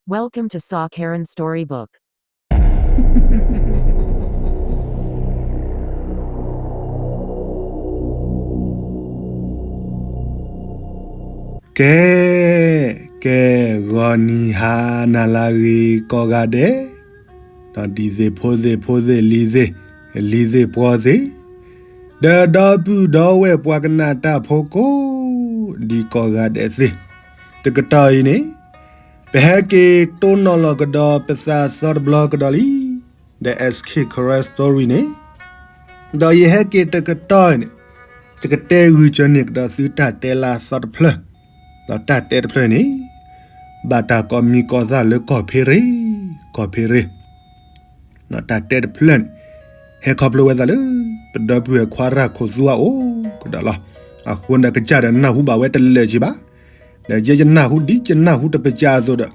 Welcome to Saw Karen Storybook. ကဲ, ကဲ, ဂီၤနံၤဟါနၤလၢအဂ့ၤကိးဂၤဒဲး, ဒီးဒံၣ်သ့ၣ်ဖိသ့ၣ်ဖိသ့ၣ်လံၤသ့ၣ်, လံၤသ့ၣ်ပှီၤသ့ၣ်, ဒီးဒီပုၢ်ဒီဝဲၢ်ပှၤကနၣ်တၢ်ဖိကိးဒံးကိးဂၤဒဲးသ့ၣ်, တကတီၢ်အံၤန့ၣ် ပဟဲက့ၤတိၢ်နီၣ်လီၤကဒီးပသးသီတဘျီကဒီးလံ, ဒီး S K Karen Story န့ၣ်, ဒီးယဟဲက့ၤတကတီၢ်အံၤန့ၣ်, ယကတဲဂုာ်ကၢန့ၢ်ကဒီးသုတၢ်တဲလၢအသီတဖျၢၣ်, ဒီးတၢ်တဲတဖျၢၣ်န့ၣ်, ဘၣ်တၢ်ကိးမံၤကိးသၣ်လၢကီၢ်ဖ့ရ့, ကီၢ်ဖ့ရ့ တၢ်တဲတဖျၢၣ်န့ၣ်, ဟဲခီဖျိဝဲသးလၢ ပဒီပုၢ်ဝဲၢ်ခွါရၢ်ခိၣ်သူအအိၣ်ကဒီးလီၤ. အဃိန့ၣ် ကစၢ်ဒီးနၢ်ဟူဘၣ်ဝဲတလၢာ်က့ဘၣ်, ဒီးယဲယနၢ်ဟူဒ်ယနၢ်ဟူတပစၢ်အသိးဒီး,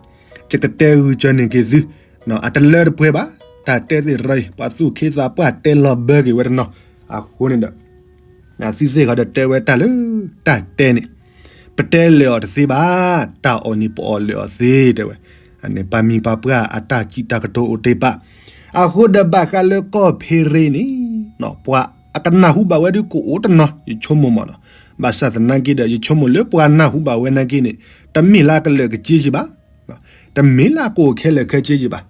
ယကတဲဂုာ်ကၢန့ၢ်က့ၤသု, အတလၢတပှဲၤဘၣ်, တၢ်တဲသ့ၣ်တဖၣ်အံၤ ပှၤသူၣ်ခ့သးပှၢ်တဲလီၤဘၢက့ၤဝဲတနီၤ, အဃိန့ၣ်ဒီး သုသ့ၣ်ဃီဒီးတဲဝဲတၢ်လၢ တၢ်တဲန့ၣ်, ပတဲလၢာ်အီၤတသ့ဘၣ်, တၢ်အီၣ်န့ၣ်ပအီၣ်လၢာ်အီၤသ့တဲဝဲ, အန့ၣ်ပှၤမံၤပှၤပှၢ်အတၢ်စံးတၢ်ကတိၤအိၣ်တ့ၢ်ပာ်, အဃိဒီးဘၣ်ဃးလၢကီၢ်ဖ့ရ့န့ၣ်, ပှၤအကနၢ်ဟူဘၣ်ဝဲဒုးကအိၣ်တနီၤ ယဆိကမိၣ်မးနီၤ, ဘၣ်ဆၣ်သနာ်က့ဒီး ယဆိကမိၣ်လၢပှၤနၢ်ဟူဘၣ်ဝဲနာ်က့န့ၣ်, တမ့ၢ်လၢအကလၢာ်ကစ့က့ဘၣ်, တမ့ၢ်လၢအကအိၣ်ခဲလၢာ်ခဲဆ့က့ဘၣ်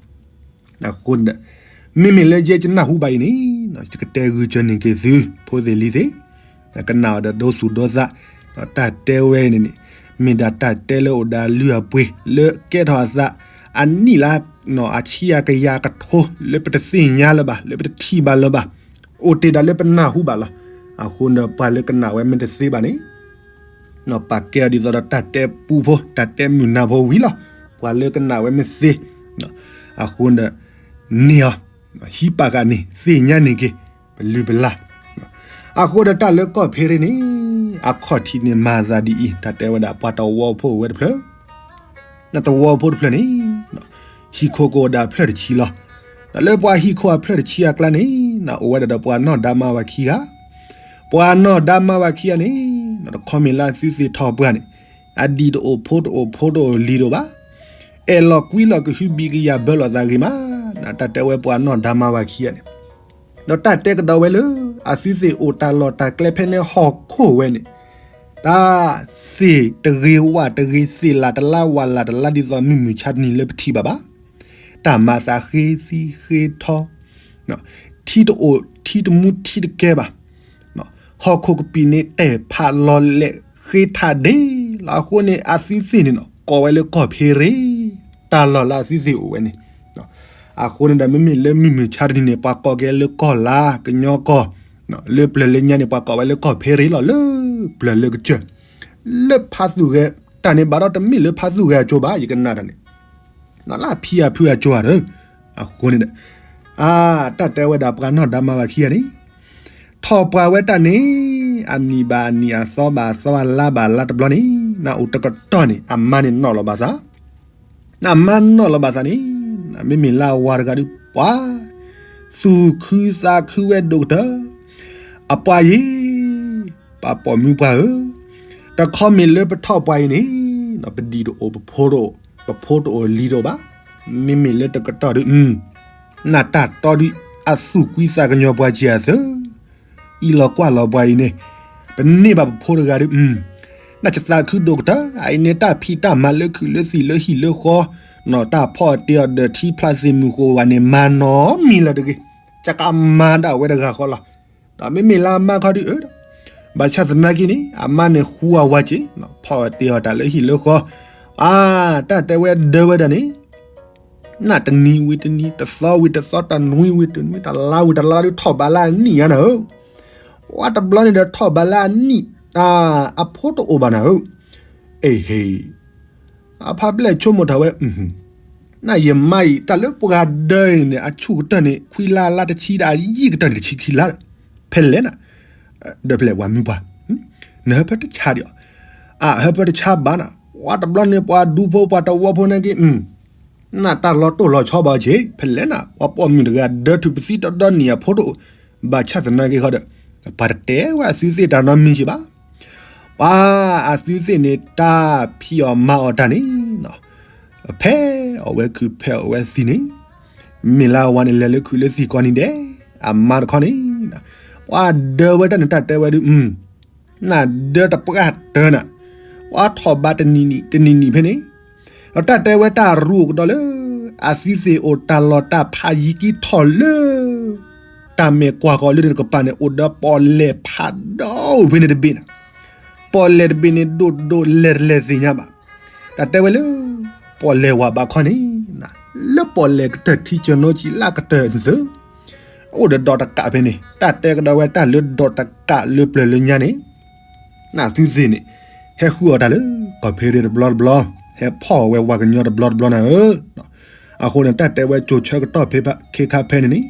အဃိန့ၣ်ဒီး, မ့မ့ၢ်လၢယဲယနၢ်ဟူဘၣ်အံၤန့ၣ်, ယကတဲဂုာ်ကၢန့ၢ်က့ၤသု ဖိသ့ၣ်လံၤသ့ၣ်, ကနၣ်အီၤဒီးဒိသူၣ်ဒိသး, တၢ်တဲဝဲန့ၣ်န့ၣ်, မ့ၢ်ဒၣ်တၢ်တဲလၢအိၣ်ဒီးအလုၢ်အပှ့ၤ လၢကဲထီၣ်အသး, အနံၣ်လၢ, အဆံအကယၤကထိ လၢပတသ့ၣ်ညါလၢၤဘၣ် လၢပတထံၣ်ဘၣ်လၢၤဘၣ်, အိၣ်တ့ၢ်ဒၣ်လၢပနၢ်ဟူဘၣ်လီၤ. အဃိန့ၣ်ဒီးပှၤလၢကနၣ်ဝဲမ့ၢ်တသ့ဘၣ်န့ၣ် ပာ်ကဲအီၤဒ်သိးဒီးတၢ်တဲပူဖိ တၢ်တဲမုာ်နၢ်ဖိဝံၤလီၤ. ပှၤလၢကနၣ်ဝဲမ့ၢ်သ့, အဃိန့ၣ်ဒီး, န့ၢ်အီၤ, ဟံးပာ်ဃာ်န့ၣ် သ့ၣ်ညါန့ၢ်က့ၤ ပလုၢ်ပလၢ်, အဃိဒီးတၢ်လၢကီၢ်ဖ့ရ့န့ၣ်, အခီၣ်ထံးန့ၣ်မၤသးဒ်အံၤ တၢ်တဲဝဲဒၣ်ပှၤတဝီဖိဝဲတဖျၢၣ် တဝီဖိတဖျၢၣ်န့ၣ်, ဟံၣ်ခိၣ်ကအိၣ်ဒၣ်အဖျၢၣ်တဆံလီၤ. ဒီးလၢပှၤဟံၣ်ခိၣ်အဖျၢၣ်တဆံအကျါန့ၣ်, အိၣ်ဝဲဒၣ်ဒီးပှၤနီၢ်ဒါမါဝၤခံဂၤ, ပှၤနီၢ်ဒါမါဝၤခံဂၤန့ၣ်, တခီမ့ၢ်လၢအသုသ့ၣ်ထီၣ်ပှၢ်န့ၣ်, အဒံၣ်တအိၣ်ဖိတအိၣ်ဖိတအိၣ်လံၤတအိၣ်ဘၣ်, အဲၣ်လီၤကွံလီၤကဟုဘံကယာ်ဘၢလီၤသးဂ့ၤမး, တၢ်တဲဝဲပှၤနီၢ်ဒါမါဝၤခံဂၤန့ၣ်, ဒီးတၢ်တဲကဒီးဝဲလၢ, အသုသ့ၣ်အိၣ်တၢ်လီၢ်တၢ်ကျဲဖဲန့ၣ်ဟီၣ်ခိၣ်ဝဲန့ၣ်, တၢ်သ့ၣ်တဂ့ၤဝၣ်တဂ့ၤ သ့ၣ်လၢ်တလါဝၣ်လၢ်တလါဒ်သိးမုၢ်မုၢ်ဆါတနံၤလၢပထံၣ်ဘၣ်ဘၣ်, တၢ်မၤသးဃ့သံဃ့ထီ, ထံတအိၣ်ထံတမူထံတကဲဘၣ်, ဟီၣ်ခိၣ်ကပံာ်န့ၣ်တဲာ်ဖးလီၤလဲာ်ဃ့ထးဒ့လီၤ. အဃိန့ၣ် အသုသ့ၣ်န့ၣ်ကိးဝဲလၢကီၢ်ဖ့ရ့, တၢ်လီၢ်လၢအသုသ့ၣ်အိၣ်ဝဲန့ၣ်, အဃိန့ၣ်ဒီးမ့မ့ၢ်လၢမုၢ်မုၢ်ဆါတနံၤန့ၣ် ပှၤကိးက့ၤလၢကီၢ်လါကညီကီၢ်, လၢပျၢၤလၢညါန့ၣ် ပှၤကိးဝဲလၢကီၢ်ဖ့ရ့လီၤ လၢပျၢၤလၢကစၢၢ်, လၢဖးသူၣ်ဂဲၤ, တၢ်န့ၣ်ဘၣ်ဒီးတမ့ၢ်လၢဖးသူၣ်ဂဲၤအကၠိဘၣ် ယကနၣ်တၢ်န့ၣ်, လၢဖံအဖုအကၠိဧါဒီး, အဃိန့ၣ်ဒီး, အါ, တၢ်တဲဝဲဒၣ်ပှၤနီၢ်ဒါမါဝၤခံဂၤန့ၣ်, ထီၣ်ပှၢ်ဝဲတၢ်န့ၣ်, အနံၣ်ဘၣ်အနံၣ်အသီဘၣ်အသီအလါဘၣ်အလါတဘျီန့ၣ်, နအိၣ်တကတီၢ်န့ၣ် အမါန့ၣ်နီၣ်လီၤဘၣ်သး နမါနီၣ်လီၤဘၣ်သးန့ၣ်, မ့မ့ၢ်လၢအဝၤတဂၤဒုးပှၤ, သူၣ်ခုသးခုဝဲဒိၣ်ကတၢၢ်, အပှၤယ့ၤ, ပှၤပိာ်မုၣ်ပှၢ်ဧၢ, တခီမ့ၢ်လၢပထီၣ်ပှၢ်အံၤန့ၣ်, ပဒံၣ်တအိၣ်ပဖိတအိၣ်, ပဖိတအိၣ်လံၤတအိၣ်ဘၣ်, မ့မ့ၢ်လၢတကတီၢ်ဒုး, နတၢ်တီဒုး, အသူၣ်ကွံသးကညီၤပှၤက့ၤအသၢ အံးလီၤကွၢ်လီၤပှၤအံၤန့ၣ်, ပန့ၢ်ဘၣ်ပဖိတဂၤဒုး, နၢ်သးခုဒိၣ်ကတၢၢ်, အအံၤန့ၣ်တၢ်ဖံးတၢ်မၤလၢခုးလၢသံၣ်လၢဟံၣ်လၢဃီ, နီၢ်တၢ်ဖီၣ်တ့အီၤဒီးထံဖျါသ့ၣ်မုၢ်ဃိဝဲန့ၣ် မၤနီတမံၤလၢၤတဂ့ၤ, ကကမၤဒၣ်ဝဲတဂၤဃီလီၤ. ဒီးမ့မ့ၢ်လၢအမါခီဒုးအၢ, ဘၣ်ဆၣ်သနာ်က့န့ၣ် အမါန့ၣ်ဃူအဝၤက့ၤ, ဖီၣ်တ့အီၤတၢ်လၢဟံၣ်လၢဃီ, အါ, တၢ်တဲဝဲဒၢဝဲဒၣ်န့ၣ် နတနံၤဝံၤတနံၤ, တသီဝံၤတသီ, တနွံဝံၤတနွံ, တလါဝံၤတလါဒုးထီၣ်ဘးလၢအနံၣ်ညါနၤဧၢ, ဝဲတဘျီန့ၣ်ဒီးထီၣ်ဘးလၢအနံၣ်, အဖိတအိၣ်ဘၣ်နၤဧၢ, အ့ဟ့, အဖါဘျဲၣ်ဆိကမိၣ်ထီၣ်ဝဲ, နယမါအံၤ တၢ်လၢပှၤဒၢအံၤန့ၣ် အဆူၣ်ကတၢၢ်န့ၣ် ခွံလါလါတဆံဒီး အယံာ်ကတၢၢ်န့ၣ်တဆံခံလါ, ဖဲလဲၣ်နၤ, ဒီးဖဲလဲၣ်ပှၤမုၢ်ပှၢ်, နဟၢဖၢတဆါဒံးအီၤ, အဟၢဖၢတဆါဘၣ်နၤ, ဝဲတဘျီန့ၣ်ပှၤဒူဖိပှၤတဝီဖိနာ်က့ နတၢ်လီၤတိၢ်လီၤဆီဘၣ်က့ၤ, ဖဲလဲၣ်နၤ ပှၤပိာ်မုၣ်တဂၤဒၢထုးပသံတဒီနံၣ်အဖိတအိၣ်, ဘၣ်ဆၣ်သနာ်က့ဃီဒီး, ပှၤတတဲဝဲအသုသ့ၣ်တၢ်နီတမံၤက့ၤဘၣ်, ပှၤအသုသ့ၣ်န့ၣ် တၢ်ဖံးအီၣ်မၤအီၣ်တၢ်န့ၣ်, ဖဲအဝဲခုၣ်ဖဲအဝဲသံၣ်န့ၣ်, မ့ၢ်လၢအဝၤန့ၣ်လဲၤလၢခုၣ်လၢသံၣ်ကိးနံၤဒဲး, အမါတခီန့ၣ်, ပှၤဒၢဝဲတၢ်န့ၣ် တၢ်တဲဝဲဒုး, နဒၢတပှၢ်တၢၢ်နၤ, ပှၤထီၣ်ဘးတနံၤနံၤတနံၤနံၤဖဲန့ၣ်, ဒီးတၢ်တဲဝဲတၢ်ရူအိၣ်ကဒီးလၢ အသုသ့ၣ်အိၣ်တၢ်လီၢ်တၢ်ဖးယံၤကံထီၣ်လၢ တၢ်မဲာ်ကွၢ်ကီၤလၢန့ၣ်တကပၤန့ၣ် အိၣ်ဒီးပီၣ်လဲၣ်ဖးဒိၣ်ဖဲန့ၣ်တဘ့ၣ်နၤ, ပီၣ်လဲၣ်တဘ့ၣ်န့ၣ် ဒိၣ်ဒိၣ်လဲၣ်တလဲၣ်သ့ၣ်ညါဘၣ်. တၢ်တဲဝဲလၢ ပီၣ်လဲၣ်ဝၤဘးခီန့ၣ်, လၢပီၣ်လဲၣ်ကတၢၢ်ထံကၠၢနီကံလၢကတၢၢ်နသု, အိၣ်ဒီးဒီးတကးဖဲန့ၣ်, တၢ်တဲကဒီးဝဲတၢ်လၢဒီးတကးလၢပျၢၤလၢညါန့ၣ်, နသုသ့ၣ်န့ၣ် ဟဲဃုအီၣ်တၢ်လၢ ကီၢ်ဖ့ရ့တဘျီတဘျီ, ဟဲဖီၣ်အီၣ်ဝဲဝၤကညီတဘျီတဘျီနၤဧၢ. အဃိန့ၣ် တၢ်တဲဝဲကၠိၤဆၢကတီၢ်ဖဲခ့ခါဖဲန့ၣ်န့ၣ်,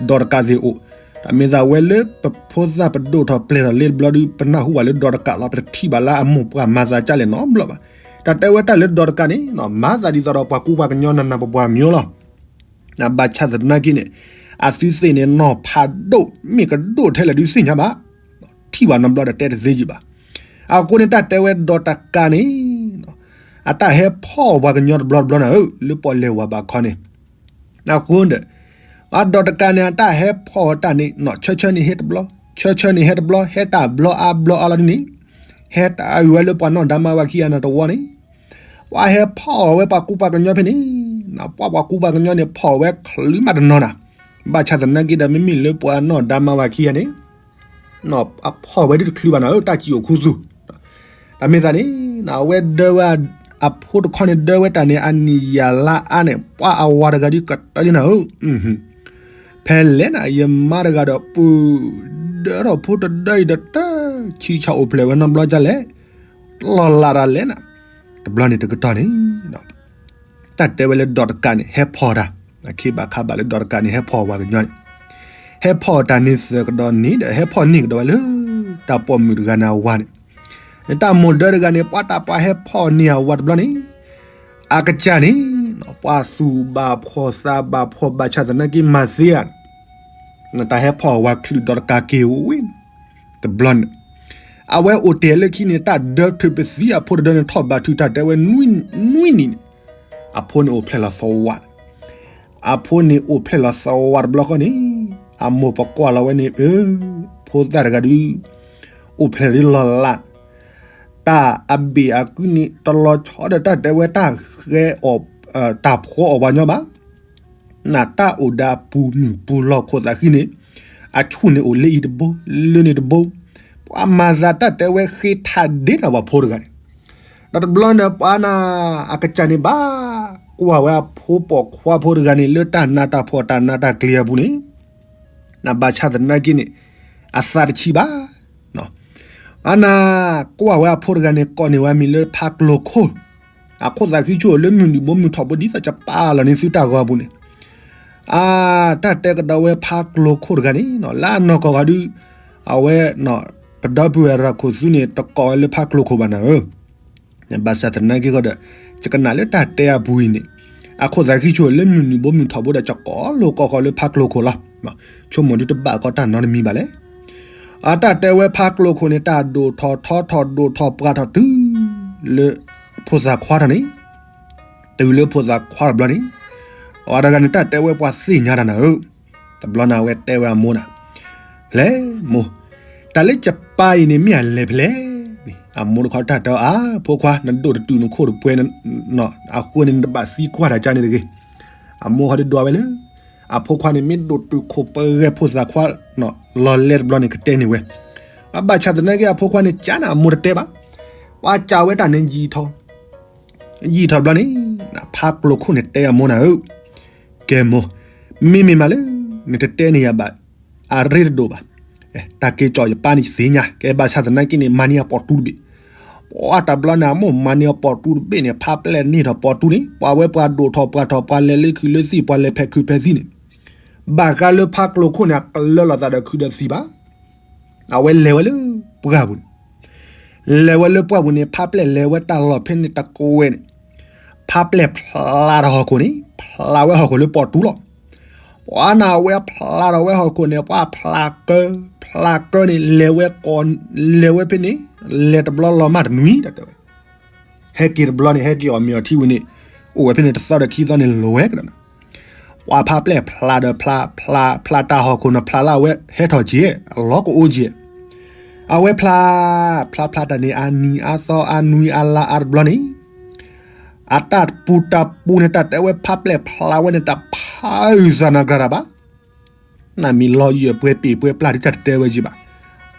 ဒီးတကးသ့ၣ်အိၣ်, တၢ်မ့ၢ်သးဝဲလၢပဖိသၣ်ပဒိၣ်ထီၣ်ပျဲၢ်ထီၣ်လ့တဘျီဒုး ပနၢ်ဟူဘၣ်လၢဒီးတကးလီၤ, ပတထံၣ်ဘၣ်လၢအမိၢ်ပှၢ်မၤသးကၢ်လဲၣ်နီတဘျီဘၣ်. တၢ်တဲဝဲတၢ်လၢဒီးတကးန့ၣ် မၤသးဒ်သိးဒီးပှၤကူပှၤကညီနးနးပှၤပှၤမၠိလီၤ. ဘၣ်ဆၣ်သနာ်က့န့ၣ်, အသုသ့ၣ်န့ၣ် နီၢ်ဖးဒိၣ် မ့ၢ်ကဒိၣ်ထဲလဲၣ်ဒုးသ့ၣ်ညါဘၣ်, ထံၣ်ဘၣ်နီတဘျီဒီးတဲတသ့ယုၢ်ဘၣ်. အဃိန့ၣ် တၢ်တဲဝဲဒီးတကးန့ၣ်, အတၢ်ဟဲဖီၣ်အီၣ်ပှၤကညီတဘျီတဘျီနၤဧၢ, လၢပီၣ်လဲၣ်ဝၤဘးခီန့ၣ်. အဃိဒီး, အဒီးတကးန့ၣ် အတၢ်ဟဲဖီၣ်အီၣ်တၢ်န့ၣ် ဆၢဆၢန့ၣ်ဟဲတဘျီ, ဆၢဆၢန့ၣ်ဟဲတဘျီ, ဟဲတၢ်ဘျီအါဘျီအါလီၤဒ်န့ၣ်, ဟဲတၢ်အါဝဲလၢပှၤနီၢ်ဒါမါဝၤခံဂၤန့ၣ်တဝီန့ၣ်, ပှၤဟဲဖီၣ်အီၣ်ဝဲပှၤကူပှၤကညီဖဲန့ၣ်, ပှၤပှၤကူပှၤကညီန့ၣ် ဖီၣ်ဝဲချုးမးတနီၤနၤ. ဘၣ်ဆၣ်သနာ်က့ဒီး မ့မ့ၢ်လၢပှၤနီၢ်ဒါမါဝၤခံဂၤန့ၣ် အဖီၣ်ဝဲဒ်တချုးဘၣ်နၤဧၢ, တၢ်စံၣ်အိၣ်ခူသူၣ်. တၢ်မ့ၢ်သးန့ၣ်, အဝဲဒၢဝဲ, အဖိတခီန့ၣ်ဒၢဝဲတၢ်န့ၣ် အနံၣ်ယၤလါအါန့ၣ် ပှၤအဝၤတဂၤဒ်ကတၢၢ်လံနၤဧၢ. ဖဲလဲၣ်နၤ ယမါတဂၤဒီးပုၢ်, ဒၢထီၣ်ဖိတဒၢအံၤဒီးတၢ်ဆံၣ်ဆၣ်အိၣ်ဖျဲၣ်ဝဲနီတဘျီဒ်လဲၣ်, လီၢ်လၤတၢ်လဲၣ်နၤ. တဘျီန့ၣ်တကတီၢ်န့ၣ် တၢ်တဲဝဲလၢဒီးတကးန့ၣ် ဟဲဖီၣ်တၢ်, အခ့ဘၣ်ခါဘၣ်လၢဒီးတကးန့ၣ် ဟဲဖီၣ်ဝၤကညီန့ၣ်, ဟဲဖီၣ်တၢ်န့ၣ်သၢကဒီးန့ၣ်ဒီး ဟဲဖီၣ်န့ၢ်ကဒီးဝဲလၢ တၢ်ပိာ်မုၣ်တဂၤန့ၣ်အဝၤန့ၣ်, တၢ်မိၢ်ဒၢတဂၤန့ၣ် ပှၤတၢ်ပှၤဟဲဖီၣ်န့ၢ်အဝၤတဘျီန့ၣ်, အကစၢ်န့ၣ် ပှၤသူၣ်ဘၣ်ဖှီၣ်သးဘၣ်ဖှီၣ်ဘၣ်ဆၣ်သနာ်က့မၤသ့ဧါ တၢ်ဟဲဖီၣ်အဝၤချုးဒီးတကးက့ၤဝဲ တဘျီန့ၣ်, အဝဲအိၣ်တ့ၢ်လၢခံန့ၣ် တၢ်ဒၢထုးပသံအဖိတဒၢန့ၣ် ထီၣ်ဘးထုးတၢ်တဲဝဲနွံနံၣ်န့ၣ်, အဖိန့ၣ်အိၣ်ဖျဲၣ်လီၤသဝး, အဖိန့ၣ်အိၣ်ဖျဲၣ်လီၤသဝးတဘျီဃီန့ၣ်, အမိၢ်ပကွၢ်လီၤဝဲန့ၣ်, ဖိသၣ်တဂၤဒုး အိၣ်ဖျဲၣ်လီၤလး, တၢ်အဘ့ၣ်အကုန့ၣ် တလီၤဆီဒီးတၢ်တဲဝဲတၢ်ဃဲအီၣ်, တၢ်ဖှီအီၣ်ပှၤညီဘၣ် နတၢ်အိၣ်ဒီးအပူၤမုၢ်ပူၤလီၢ်ခိၣ်သးဃံန့ၣ်, အဆူၣ်န့ၣ်အိၣ်လၢအံၤတဘိ, လၢန့ၣ်တဘိ, ပှၤမၤသးတၢ်တဲဝဲဃ့ထးဒ့နၤပှၤဖိတဂၤန့ၣ်, ဒီးတဘျီန့ၣ် ပှၤနၤအကစၢ်န့ၣ်ဘၣ်ကွၢ်ဝဲအဖိပိာ်ခွါဖိတဂၤန့ၣ် လၢတၢ်နးတၢ်ဖှီၣ်တၢ်နးတၢ်ကျံၤအပူၤန့ၣ်, နဘၣ်ဆၣ်သနာ်က့န့ၣ်, အသးတဆံးဘၣ် အနၤကွၢ်ဝဲအဖိတဂၤန့ၣ် ကိးန့ၢ်ဝဲမံၤလၢဖးကျိၤခိၣ်, အခိၣ်သးဃံဆူၣ်လၢမုၢ်နုာ်ဘိမုၢ်ထီၣ်ဘိဒ်သိးကပာ်လီၤန့ၢ်သုတၢ်ဂီၤအပူၤန့ၣ်, အ, တၢ်တဲကဒီးဝဲဖးကျိၤခိၣ်တဂၤန့ၣ် လၢအနီၢ်ကီၢ်ဂီၤဒုး, အဝဲ, ပဒီပုၢ်ဝဲၢ်ရၤခိၣ်သုန့ၣ် တကိးဝဲလၢဖးကျိၤခိၣ်ဘၣ်နၤဧၢ ဘၣ်ဆၣ်သနာ်က့ဃီဒီး, ယကနၣ်လၢတၢ်တဲအပူၤအံၤန့ၣ်, အခိၣ်သးဃံဆူၣ်လၢမုၢ်နုာ်ဘိမုၢ်ထီၣ်ဘိဒီး ကကိးလိာ်ကီၢ်ဃီၤလၢဖးကျိၤခိၣ်လီၤ. ဆိကမိၣ်ဒုးတဘၣ်ကီးတၢ်နီတမံၤဘၣ်လဲၣ်. အတၢ်တဲဝဲဖးကျိၤခိၣ်န့ၣ် တၢ်ဒိၣ်ထီၣ်ထီထီၣ်ဒိၣ်ထီၣ်ပှၢ်ထီၣ်တုၤလၢ, ဖိသၣ်ခွါထီၣ်န့ၣ်, တုၤလၢဖိသၣ်ခွါတဘျီန့ၣ်, အဝဲတဂၤန့ၣ် တၢ်တဲဝဲပှၤသ့ၣ်ညါတၢ်နၤဧၢ, တဘျီန့ၣ်အဝဲတဲဝဲအမိၢ်နၤ ဖဲလဲၣ်မိၢ်, တၢ်လၢယပၢ်အံၤန့ၣ် မ့ၢ်အလဲၤဖဲလဲၣ်န့ၣ် အမိၢ်တခီတၢ်တဲအီၤ အါ ဖိခွါ နဒိၣ်တတုာ်နခိၣ်တပှဲၤ, အဃိန့ၣ် နတဘၣ်သံကွၢ်တၢ်ကါန့ၣ်တဂ့ၤ. အမိၢ်ဃီဒုးဒွးဝဲလၢ အဖိခွါန့ၣ် မ့ၢ်ဒိၣ်တုာ်ခိၣ်ပှဲၤဖိသၣ်ခွါ လီၤလဲတဘျီန့ၣ် ကတဲန့ၢ်ဝဲ. အဘၣ်ဆၣ်သနာ်က့ အဖိခွါန့ၣ် ကးန့ၣ် အမိၢ်တတဲဘၣ်. ပှၤကးဝဲတၢ်န့ၣ်ယံာ်ထီၣ် ယံာ်ထီၣ်တဘျီန့ၣ် ဖးကျိၤခိၣ်န့ၣ်တဲအမိၢ်နၤဧၢ, ကဲမိၢ်, မ့မ့ၢ်မးလၢ နတတဲန့ၢ်ယၤဘၣ် အရ့တဒိၣ်ဘၣ်. တၢ်က့ၤကီၤယပၢ်န့ၣ်ယသ့ၣ်ညါ, ကဲဘၣ်ဆၣ်သနာ်က့န့ၣ် မၤန့ၢ်အပိာ်တူတဘ့ၣ်. ပှၤတဘျီန့ၣ် အမိၢ်မၤန့ၢ်အပိာ်တူတဘ့ၣ်န့ၣ် ဖးပျဲၢ်န့ၢ်ထီၣ်ပိာ်တူန့ၣ် ပှၤဝဲပှၤဒိၣ်ထီၣ်ပှၢ်ထီၣ် ပှၤလဲၤလၢခုးလၢသံၣ် ပှၤလဲၤဖဲးခုးဖဲးသံၣ်န့ၣ်, ဘၣ်ဃးလၢဖးကျိၤခိၣ်န့ၣ် အကလၢလီၤသးဒီးခုးဒီးသံၣ်ဘၣ်. အဝဲလဲၤဝဲလၢပှၢ်ပူၤန့ၣ် လဲၤဝဲလၢပှၢ်ပူၤန့ၣ် ဖးပျဲၢ်လဲၤဝဲတၢ်လီၢ်ဖဲန့ၣ်တကွဲန့ၣ်, ဖးပျဲၢ်ဖျါထီၣ်ဟီၣ်ခိၣ်န့ၣ် ဖျါဝဲဟီၣ်ခိၣ်လၢပိာ်တူလီၤ. ပှၤနၤဝဲဖျါထီၣ်ဝဲဟီၣ်ခိၣ်န့ၣ် ပှၤဖျါကၢ, ဖျါကၢန့ၣ် လဲၤဝဲကိး, လဲၤဝဲဖဲန့ၣ်, လဲၤတဘျီလီၤမၢ်တနွံ တၢ်တဲဝဲ. ဟဲက့ၤတဘျီန့ၣ် ဟဲက့ၤအီၣ်မ့ၤအီထံဝံၤန့ၣ်, အိၣ်ဝဲဖဲန့ၣ်တသီဒီးခံသီန့ၣ်လဲၤဝဲကဒီးနီၤ. ပှၤဖးပျဲၢ်ဖျါဒီးဖျါ ဖျါ ဖျါတၢ်ဟီၣ်ခိၣ်နီၤ ဖျါလၢအဝဲဟဲထီၣ်က့ၤ အလီၢ်ကအိၣ်က့ၤ အဝဲဖျါ ဖျါဖျါတၢ်န့ၣ် အနံၤအါသီအါနွံအါလါအါတဘျီန့ၣ် အတၢ်ပူၤတၢ်ပူၤန့ၣ် တၢ်တဲဝဲဖးပျဲၢ်ဖျါဝဲန့ၣ် တၢ်ဖးအုၣ်သးနၤကြၢးတၢ်ဘၣ်. နမ့ၢ်လီၤယံာ်ပှဲၤပ့ၢ်ပှဲၤပျၢ်ဒ်တၢ်တတဲဝဲက့ၤဘၣ်.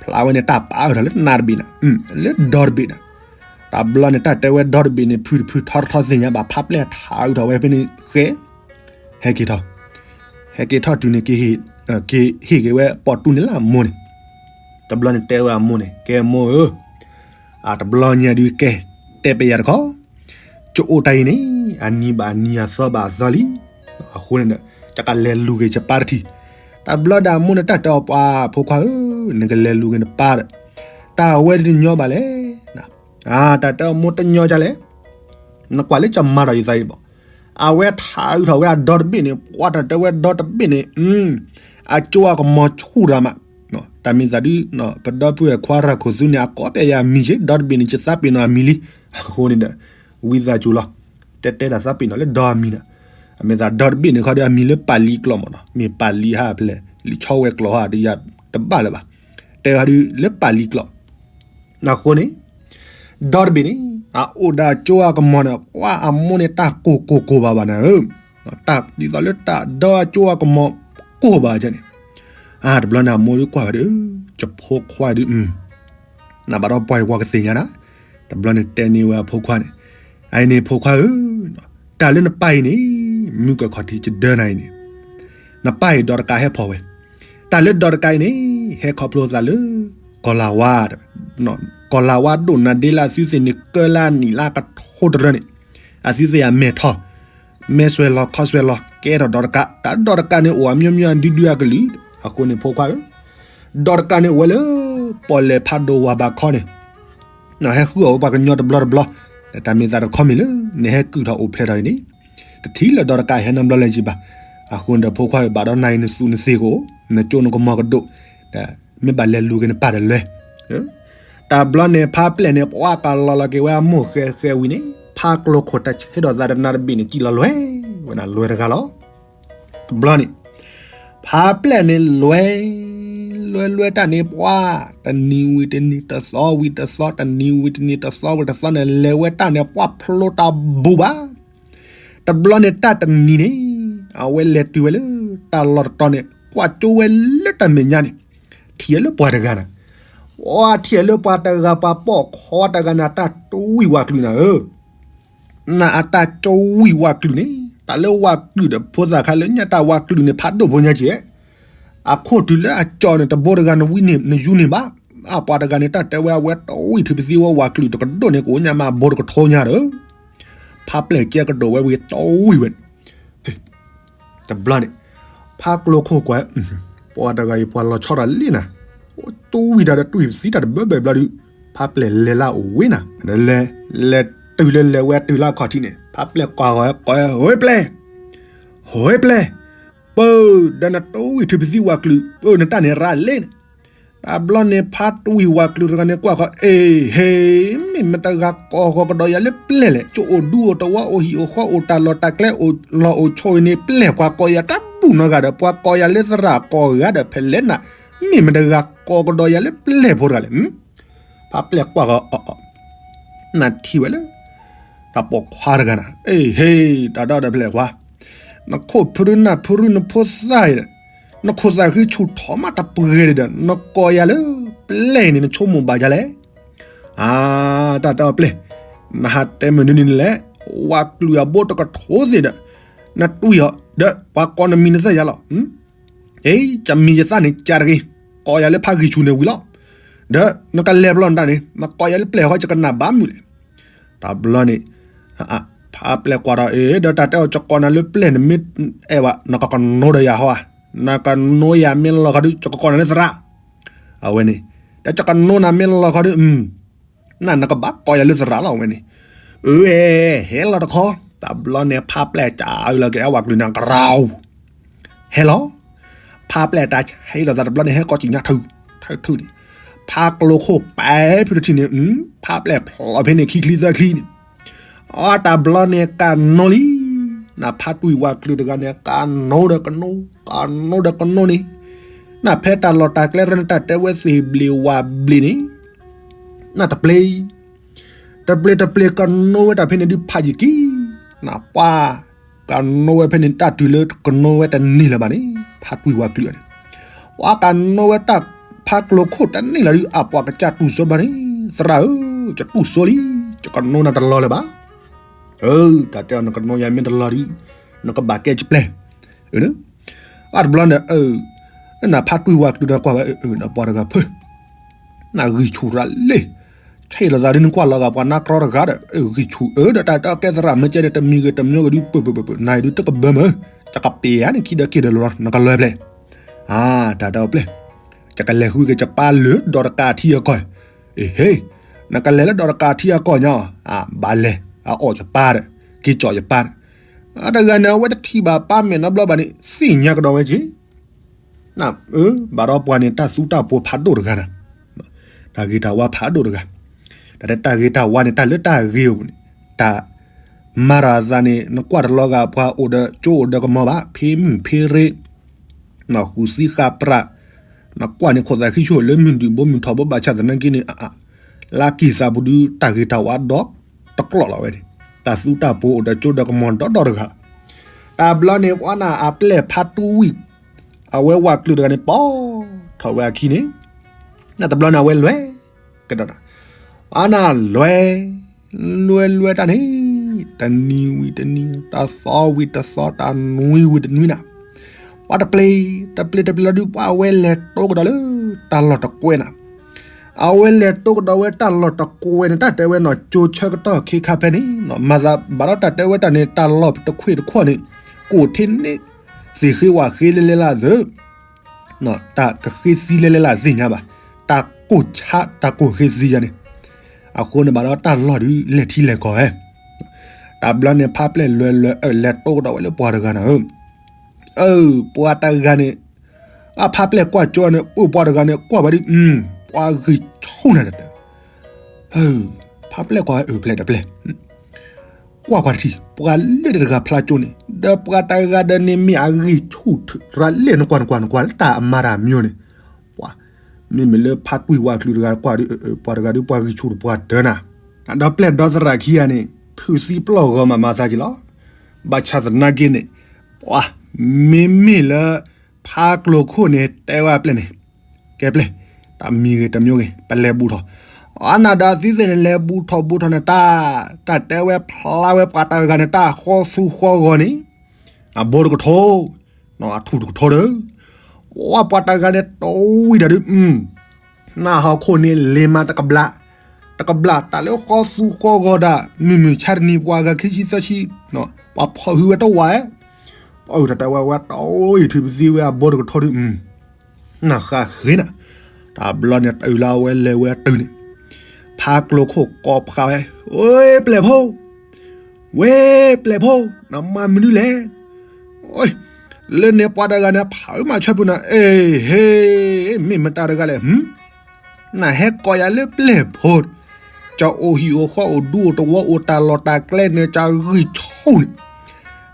ဖျါဝဲန့ၣ် တၢ်ပာ်အုၣ်ထီၣ်လၢနါတဘ့ၣ်နၤ, လၢဒီတဘ့ၣ်နၤ. တဘျီန့ၣ် တၢ်တဲဝဲဒီတဘ့ၣ်န့ၣ် ဖုၣ်တဖုၣ်ထီတထီသ့ၣ်ညါဘၣ် ဖးပျဲၢ်ထးအုၣ်ထီၣ်ဝဲဖဲန့ၣ်ဃဲ ဟဲက့ၤထီၣ်, ဟဲက့ၤထီၣ်တုၤန့ၣ် ကဟ့ၣ်က့ၤဝဲပိာ်တူန့ၣ်လၢအမိၢ်န့ၣ်. တဘျီန့ၣ်တဲဝဲအမိၢ်န့ၣ် ကဲမိၢ်ဧၢ, အတဘျီညါဒုးကဲ, တဲပယၤတခီ, ကအိၣ်တၢ်အံၤန့ၣ် အနံၤဘၣ်အနံၤအသီဘၣ်အသီလံ. အဃိန့ၣ်ဒီး ကကလဲၤလူၤက့ၤယပၢ်တထံၣ်. တဘျီဒီးအမိၢ်န့ၣ်တၢ်တဲအီၤ ပှၤဖိခွါဧၢ, နကလဲၤလူၤက့ၤနပၢ်ဒီး တၢ်အဝဲတညီဘၣ်လဲၣ်. တၢ်တဲအီၤမိၢ်တညီဒ်လဲၣ်. နကွၢ်လၢကမၤဒီးယသးအံၤဘၣ်. အဝဲထးအုၣ်ထီၣ်ဝဲအဒီတဘ့ၣ်န့ၣ် ပှၤတၢ်တဲဝဲဒီတဘ့ၣ်န့ၣ် အကၠိအကမီၤဆူၣ်တၢ်မး. တၢ်မ့ၢ်သးဒုး ပဒီပုၢ်ဝဲၢ်ခွါရၤခိၣ်သုန့ၣ် အကိးပယၤအမံၤက့ၤ ဒီတဘ့ၣ်န့ၣ် ယသးပ့ၤနီၣ်အမံၤလံ. အဃိန့ၣ်ဒီး ဝံသးစူၤလီၤ. တဲတဲဒၣ်သးပ့ၤနီၣ်လၢဒီအမံၤန့ၣ်. အမ့ၢ်သးဒီတဘ့ၣ်န့ၣ်ခီဒီးအမံၤလၢပာ်လံကျိာ်မးနီၤ မ့ၢ်ပာ်လံဟးဖျဲၣ် လံာ်ဆီဝဲကျိာ်ဟးဒီးယၤတဘၣ်လၢၤဘၣ်. တဲဟးဒုးလၢပာ်လံကျိာ် အဃိန့ၣ် ဒီတဘ့ၣ်န့ၣ် အအိၣ်ဒီးကၠိအကမီၤန့ၣ် ပှၤအမိၢ်န့ၣ်တၢ်ကိၢ်ကိၢ်ကိၢ်ဘၣ်ဘၣ်နၤဧၢ, တၢ်ဒ်သိးလၢတၢ်ဒီကၠိအကမီၤကိၢ်ဘၣ်န့ၣ်. တဘျီန့ၣ်အမိၢ်ဒုးကွၢ်ဝဲဒီး ယဖိခွါဒုး နဘၣ်ဒီးပှၤအံၤပှၤကသ့ၣ်ညါဒၣ်. တဘျီန့ၣ်တဲန့ၢ်ဝဲအဖိခွါန့ၣ်, အအံၤန့ၣ်ဖိခွါဧၢ, တၢ်လၢနပၢ်အံၤန့ၣ် မုၢ်ကခီၣ်ထံးကဒၢနၤအံၤန့ၣ် နပၢ်အံၤဒီးတကးဟဲဖီၣ်ဝဲ, တၢ်လၢဒီးတကးအံၤန့ၣ် ဟဲခီဖျိသးလၢ ကီၢ်လၤဝါ, ကီၢ်လၤဝါဒိၣ်နၤဒ့လၢအသုသ့ၣ်န့ၣ် ကၢလၢအနံၣ်လၢအကထိတရၢန့ၣ် အသုသ့ၣ်အမဲာ်ထီၣ် မဲာ်ဆွဲလီၤခီဆွဲလီၤ ကဲထီၣ်ဒီးတကး, တၢ်ဒီးတကးန့ၣ်အိၣ်အမျိုးမျိုးအဒုဒုအကလုာ်, အဃိန့ၣ်ဖိခွါဧၢ, ဒီးတကးန့ၣ်အိၣ်ဝဲလၢ ပီၣ်လဲၣ်ဖးဒိၣ်ဝၤဘးခီန့ၣ် ဟဲဃုအီၣ်ဝဲပှၤကညီတဘျီတဘျီ, တၢ်မ့ၢ်သးတခီမ့ၢ်လၢ နဟဲကုၢ်ထီၣ်အိၣ်ဖျဲၣ်ထီၣ်အံၤန့ၣ် တထံၣ်လၢဒီးတကးဟဲနီတဘျီလၢၤက့ၤဘၣ်. အဃိန့ၣ်ဒီးဖိခွါဧၢ ဘၣ်ဒီးနၤအံၤနသူးနသ့ၣ်ကအိၣ်, နကၠိနကမီၤကဒိၣ်, ဒီးမ့ၢ်ဘၣ်လဲၤလူၤက့ၤနပၢ်ဒီးလဲၤ တဘျီန့ၣ်ဖးပျဲၢ်န့ၣ် ပှၤကလီၤလီၤက့ၤဝဲအမိၢ်ဃဲဃဲဝံၤန့ၣ် ဖးကျိခိၣ်တၢ်ဆၢထီၣ်သးဒီးနၤတဘ့ၣ်န့ၣ် စံၣ်လီၤလွဲၢ်ဝဲနၤလွဲၢ်တဂၤလီၤ. တဘျီန့ၣ် ဖးပျဲၢ်န့ၣ်လွဲၢ်, လွဲၢ်လွဲၢ်တၢ်န့ၣ်ပှၤ, တနံၤဝံၤတနံၤ တသီဝံၤတသီ တနံၤဝံၤတနံၤ တသီဝံၤတသီန့ၣ် လဲၤဝဲတၢ်န့ၣ် ပှၤဖျိတၢ်ဘူးဘၣ်. တဘျီန့ၣ်တၢ်တနံၤန့ၣ် အဝဲလဲၤတုၤဝဲလၢ တၢ်လီၢ်တတီၤန့ၣ် ကွၢ်ကၠိဝဲလၢတၢ်မဲာ်ညါန့ၣ် ထံၣ်လၢပှၤတဂၤနၤ, ပှၤထံၣ်လၢပှၤတဂၤ ပှၤပိာ်ခွါတဂၤန့ၣ် အတၢ်တဝံၣ်ဝၤကျုာ်နၤဧၢ နအတၢ်ကၠိဝံၣ်ဝၤကျုာ်န့ၣ် တၢ်လၢဝၤကျုာ်ဒီးဖိသၣ်ခါလၢညါတၢ်ဝၤကျုာ်န့ၣ် ဖးဒိၣ်ဖိညါကဲ, အခိၣ်တုၤလၢအကၠီန့ၣ် တဘိတဂၤနဝံၣ်န့ၣ် နယူန့ၣ်ဘၣ်. အပှၤတဂၤန့ၣ် တၢ်တဲဝဲအဝဲတဝံၣ်ထုးပသံဝဲဝၤကျုာ်တကဒိၣ်န့ၣ် ကအိၣ်ညါမးဘိတကထိညါဒီး ဖးပျဲၢ်ကဲကဒိၣ်ဝဲဝံၤတဝံၣ်ဝဲန့ၣ် တဘျီန့ၣ် ဖးကျိခိၣ်ကွၢ်, ပှၤတဂၤအံၤပှၤလီၤဆီတၢ်လံနၤ, တဝံၣ်တၢ်ဒီးတွံၢ်ပသံတၢ်တဘၢဘၢဘျီဒုး ဖးပျဲၢ်လဲၤလၢအအိၣ်ဝဲနၤ, လဲၤ လဲၤတုၤလၢလဲၤဝဲတုၤလၢအခီၣ်ထံးန့ၣ် ဖးပျဲၢ်ကွၢ်ဃီၤဝဲ ဟဲပျဲၢ်, ဟဲပျဲၢ်, ပၢ်, ဒီးနတဝံၣ်ထုးပသံဝၤကျုာ် ပၢ်နတၢ်န့ၣ်ရၤလံန့ၣ်. တဘျီန့ၣ်ဖးတဝံၣ်ဝၤကျုာ်တဂၤန့ၣ် ကွၢ်ဃီၤ အ့ၣ် ဟ့ၣ်, မ့ၢ်မတဂၤကိးဃီၤကဒီးယၤလၢပျဲၢ်လဲၣ်, ကၠိအိၣ်ဒူအိၣ်တဝါအိၣ်ဟံၣ်အိၣ်ဃီအိၣ်တၢ်လီၢ်တၢ်ကျဲအိၣ်လီၢ်အိၣ်ဆိးအံၤန့ၣ် ပျဲၢ်ပှၤကိးယၤတၢ်ဘူၣ်နီတဂၤဒီး ပှၤကိးယၤလၢသရၣ်ကိးဂၤဒီး ဖဲလဲၣ်နၤ, မ့ၢ်မတဂၤကိးကဒီးယၤလၢပျဲၢ်ဖိတဂၤလဲၣ်. ဖးပျဲၢ်ကွၢ်ဃီၤ နထံၣ်ဝဲလၢ တၢ်ပိာ်ခွါတဂၤနၤ, အ့ၣ် ဟ့ၣ် တၢ်ဒီဒီးပျဲၢ်ခွါ, နခိၣ်ဖုရူနၢ်ဖုရူနဖိသၣ်အံၤဒီး နခိၣ်သၣ်ဃံဆူၣ်ထီၣ်မးတပှဲၤဒီး နကိးယၤလၢပျဲၢ်န့ၣ် နဆိကမိၣ်ဘၣ်ဒ်လဲၣ်. အါ တၢ်တဲအီၤပျဲၢ်, နဟးတဲမနုၤန့ၣ်လဲၣ်, ဝၤကျုာ်အဘိတကထိသ့ၣ်ဒီး နတွံၢ်အီၤဒီး ပှၤကိးနမံၤနသၢယၤလီၤ. အ့ၣ် ယမံၤယသၣ်န့ၣ်ကးတဂ့ၤ, ကိးယၤလၢဖးဂံၢ်ဆူၣ်န့ၣ်ဝံၤလီၤ. ဒီးနကလဲၤဘျီနတၢ်န့ၣ် နကိးယၤလၢပျဲၢ်ဃီ ယကနၣ်ဘၣ်မုာ်လဲၣ်. တဘျီန့ၣ် ဖးပျဲၢ်ကွၢ်ဒီး အ့ၣ် ဒီးတၢ်တဲအီၤ ယကိးနၤလၢပျဲၢ်န့ၣ် မ့ၢ်အဲၣ်ဘၣ် နကကနိဒီးယၤဟီဧါ, နကနိယၤမ့ၢ်လီၤခီဒုး ယကကိးနၤလၢသရၣ်, အဝဲန့ၣ်, ဒီးယကနိနၤမ့ၢ်လီၤခီဒုး နနကဘၣ်ကိးယၤလၢသရၣ်လီၤ အဝဲန့ၣ်. အၢ ဟဲလီၤတခီ, တဘျီန့ၣ် ဖးပျဲၢ်ကးအုလီၤက့ၤအဝၤကျုာ်န့ၣ် ကရၢ, ဟဲလီၤ. ဖးပျဲၢ်တၢ်ဆဲးဒီးသးတဘျီန့ၣ် ဟဲကိးစံၣ်ညါထုး, ထုးန့ၣ်, ဖးကျိခိၣ်ပဲဖုတထံၣ်န့ၣ် ဖးပျဲၢ်ဖျိးဖဲန့ၣ်ခံချံသၢချံန့ၣ်, အတဘျီန့ၣ်ကးနီလံ နဖးတွံၢ်ဝၤကျုာ်တဂၤန့ၣ် ကနိဒီးကနိ, ကနိဒီးကနိန့ၣ်, နဖဲတၢ်လီၢ်တၢ်ကျဲရၢန့ၣ် တၢ်တဲဝဲသ့ၣ်ဘျ့ဝၤဘျ့န့ၣ်, နတပျ့ၤ တပျ့ၤတပျ့ၤကနိဝဲတၢ်ဖဲန့ၣ်ဒုးဖးယံာ်က့ၤ, နပှၤကနိဝဲဖဲန့ၣ် တၢ်တုၤလၢကနိဝဲတန့ၢ်လၢၤဘၣ်န့ၣ်, ဖးတွံၢ်ဝၤကျုာ်န့ၣ်, ပှၤကနိဝဲတၢ်ဖးကျိၤခိၣ်တန့ၢ်လၢၤဒုး အပှၤကစၢ်တူၢ်စိဘၣ်န့ၣ်, သရၣ်ဧၢ, ယတူၢ်စိလံ, ယကနိနၤတလီၤလၢၤဘၣ်. အၢ, တၢ်တဲအီၤ နကနိယၤမ့ၢ်တလီၤဒုး, နကဘၣ်ကဲကပျဲၢ်, အၢ, အတဘျီန့ၣ် အၢ, နဖးတွံၢ်ဝၤကျုာ်ဒီးကွၢ်ဝဲ, အၢ, နပှၤတဂၤဖု နဂံၢ်ဆူၣ်ရၤလ့ၣ်, ဆဲးလီၤသးဒုးနကွၢ်လီၤဂာ်ပှၤနါကြီတဂၤဒီး ဂံၢ်ဆူၣ်အၢဒီး တၢ်တဲအီၤကဲသရၣ်မ့ၢ်ကဲန့ၣ် တမံၤဂ့ၤတမံၤဂ့ၤဒုး ပပပပနၤအံၤဒုးတကဘၢမၢ်, တကပ့ၤဧါန့ၣ် ခံဒီးက့ၤဒီးလီၤ နကလၢၤဖျဲၣ်, အါ, တၢ်တဲအီၤပျဲၢ်, ယကလဲၤဃုက့ၤယပၢ်လၢဒီးတကးထံအကီၢ်, အ့ဟ့, နကလဲၤလၢဒီးတကးထံအကီၢ်ညါ, အါ, ဘၣ်လဲၤ, အအီၣ်ယပၢ်ဒီး, က့ၤကၠီၣ်ယပၢ်ဒီး, အတဂၤန့ၣ် အဝဲတထံၣ်ဘၣ်ပၢ်မဲာ်နီတဘျီဘၣ်န့ၣ် သ့ၣ်ညါကဒီးဝဲက့ၤ န, အၢ, ဘၣ်ဒီးပှၤန့ၣ် တၢ်သူတၢ်ပိၤဖးဒိၣ်တဂၤနၤ, တၢ်ဂ့ၤတၢ်ဝါဖးဒိၣ်တဂၤ, တၢ်တဲတၢ်ဂ့ၤတၢ်ဝါန့ၣ် တၢ်လၢတၢ်ဂ့ၤအိၣ်န့ၣ်, တၢ်မၤတၢ်အသးန့ၣ် နကွၢ်တလီၤဂာ်ပှၤအိၣ်ဒီးကၠိအိၣ်ဒီးကမီၤဘၣ်, ဖ့မုၣ်ဖ့ရ့, နဃုသံဃာပြး, နကွၢ်န့ၣ်ခိၣ်သးခံဆိၣ်လၢမုၢ်ဒုၣ်ဘိမုၢ်ထီၣ်ဘိဘၣ်ဆၣ်သနာ်က့န့ၣ်, လၢကံၢ်သးပူၤဒုး တၢ်ဂ့ၤတၢ်ဝါဒီးတကျိးလီၤဝဲန့ၣ်, တၢ်သူတၢ်ပိၤအိၣ်ဒီးကၠိဒီးကမီၤဒီဒီတဂၤလီၤ. တၢ်ဘျီန့ၣ် ပှၤနၢ်အပျဲၢ်ဖးတူဝံၣ်, အဝဲဝၤကျုာ်တဂၤန့ၣ် ပိာ်ထီၣ်ဝဲအခံန့ၣ်, နတဘျီန့ၣ် အဝဲလဲၤကဒီးနၤ, ပှၤနၢ်လဲၤ, လဲၤလဲၤတၢ်န့ၣ်, တနံၤဝံၤတနံၤ, တသီဝံၤတသီ, တနွံဝံၤတနွံနၤ, ပှၤတပျ့ၤ, တပျ့ၤတပျ့ၤလီၤဒုး ပှၤအဝဲလဲၤတိကဒီးလၢတၢ်လီၢ်တကွဲးနၤ, အဝဲလဲၤတိကဒီးဝဲတၢ်လီၢ်တကွဲးန့ၣ် တၢ်တဲဝဲနီၢ်ကၠိဆၢကတီၢ်ခ့ခါဖဲန့ၣ်, မၤသးဘၣ်ဒီးတၢ်တဲဝဲတၢ်န့ၣ် တၢ်လီၢ်တခွဲးတခွဲးန့ၣ်, ကိၣ်ထံန့ၣ်, သ့ၣ်ဃ့ဝဲဃ့လဲၤလဲၤလၢသၢ တၢ်ကဃ့သံလဲၤလဲၤလၢသ့ၣ်ညါဘၣ်, တၢ်ကိၢ်ဆါတၢ်ကိၢ်ဃ့သံယါန့ၣ်, အဃိန့ၣ်ဘၣ်ဒီးတၢ်လီၢ်ဒုးလဲၤထံလဲၤကီၢ်ဝဲ, တၢ်ဘျီန့ၣ် ဖါပျဲၢ်လဲၤလဲၤလဲၤတိကဒီးဝဲလၢပှၤတဂၤနၤဧၢ, အၢ, ပှၤတဂၤန့ၣ်, အဖါပျဲၢ်ကွၢ်ကၠိန့ၣ် အိၣ်ပှၤတဂၤန့ၣ် ကွၢ်ဝဲဒ်, ပှၤဂံၢ်ဆူၣ်နၤတတဲ, ဖါပျဲၢ်ကွၢ်ဝဲအၢပျဲၢ်တပျဲၢ် ကွၢ်ကွၢ်တထံၣ် ပှၤလၢတဂၤဖျါကၠိန့ၣ် ဒီးပှၤတဂၤဒီးန့ၣ်မ့ၢ်အဂံၢ်ဆူၣ်ရၤလဲၣ် နကွၢ်နကွၢ်နကွၢ်လၢတၢ်အမၤတၢ်မံၤန့ၣ်, ပှၤ, မ့မ့ၢ်လၢဖါတွံၢ်ဝၤကျုာ်တဂၤကွၢ်ဒီး ပှၤတဂၤဒီးပှၤဂံၢ်ဆူၣ်တပှၤတၢၢ်နၤ, ဒီးပျဲၢ်ဒီသရၣ်ခံဂၤန့ၣ် ထုးသံပျီၢ်ဂီၤမးမၤသးက့ၤလီၤ, ဘၣ်ဆၣ်သနာ်က့န့ၣ်, ပှၤ, မ့မ့ၢ်လၢ ဖါကျိၤခိၣ်န့ၣ် တဲဝဲပျဲၢ်န့ၣ်, ကဲပျဲၢ်, တမံၤဂ့ၤတမံၤဂ့ၤ ပလဲၤဘူးထီၣ်, အနၢ်ဒီးသံသ့ၣ်န့ၣ် လဲၤဘူးထီၣ်ဘူးထီၣ်န့ၣ်တၢ်, တၢ်တဲဝဲဖျါဝဲပှၤတဂၤန့ၣ် တၢ်ဃီသူဃီဂီၤန့ၣ်, အဘိတကထိ, အထူၣ်တကထိဒီး, ဝဲပှၤတဂၤန့ၣ် တဝံၣ်ဒီးဒုး, နၢ်ဟီၣ်ခိၣ်န့ၣ်လ့ၤမးတကဘျး, တကဘျးတၢ်လၢဃီသူဃီဂီၤဒၣ် မုၢ်မုၢ်ဆါတနံၤပှၤဂၤခံဆံသၢဆံ, ပှၤဖီၣ်ဟုဝဲတဝဲ, ပှၤအုၣ်တၢ်တဲဝဲဝဲတဝံၣ်ထုးပသံဝဲအဘိတကထိဒုး, နၢ်ဃာ်ဃ့နၤ, တၢ်ဘျီန့ၣ်တုၤလၢအဝဲလဲၤဝဲတုၤန့ၣ်, ဖါကျိၤခိၣ်ကိးဖးဝဲ, ဝဲပျဲၢ်ဖိ ဝဲပျဲၢ်ဖိ, နမၤမနုၤလဲၣ်, လၢန့ၣ်ပှၤတဂၤန့ၣ် ဖးမၤဆၢပူၤနၤ, အ့ဟ့, မ့ၢ်မတၤတဂၤလဲၣ်, နဟဲကိးယၤလၢပျဲၢ်ဖိ, ကအိၣ်ဟံၣ်အိၣ်ဃီအိၣ်ဒူအိၣ်တဝီအိၣ်တၢ်လီၢ်တၢ်ကျဲန့ၣ် ကဂံၢ်ဆူၣ်န့ၣ်,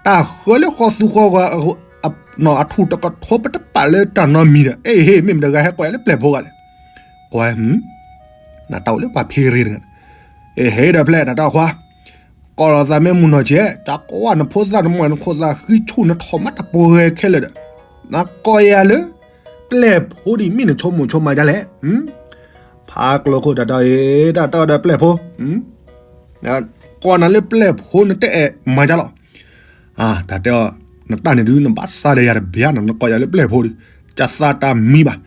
တၢ်ဃၢလၢဃီသူဃီဂီၤ အထူၣ်တကထိပတပာ်လၢတၢ်နီတမံၤဒီး, အ့ဟ့, မ့ၢ်မတၤတဂၤဟဲကိးယၤလၢပျဲၢ်ဖိဂၤလဲၣ်, ကွၢ်, နတၢ်အိၣ်လၢပှၤဖ့ရ့တဂၤ, အ့ဟ့ဒီးပျဲၢ် နတၢ်ခွါ ကိးလီၤသးမ့ၢ်မုၢ်နီၢ်ကဲ, တၢ်ကိးနဖိသၣ်နမီၢ်နခိၣ်သးဃံဆူၣ်နထီၣ်မးတပှဲၤခဲလၢာ်ဒီး, နကိးယၤလၢ ပျဲၢ်ဖိဒ်မ့ၢ်နဆိကမိၣ်ဆိကမးဒ်လဲၣ်, ဖါကျိၤခိၣ်တၢ်တဲအီၤ, တၢ်တဲအီၤဒီးပျဲၢ်ဖိ, ကိးနၤလၢပျဲၢ်ဖိနတအဲၣ်မၤဒ်လီၤ, တၢ်တဲအီၤ, နတၢ်န့ၣ်ဒုး နဘၣ်စးဒီးယၤတဘျီနီၤ, နကိးယၤလၢပျဲၢ်ဖိဒုး, ကသးတၢ်မံဘၣ်,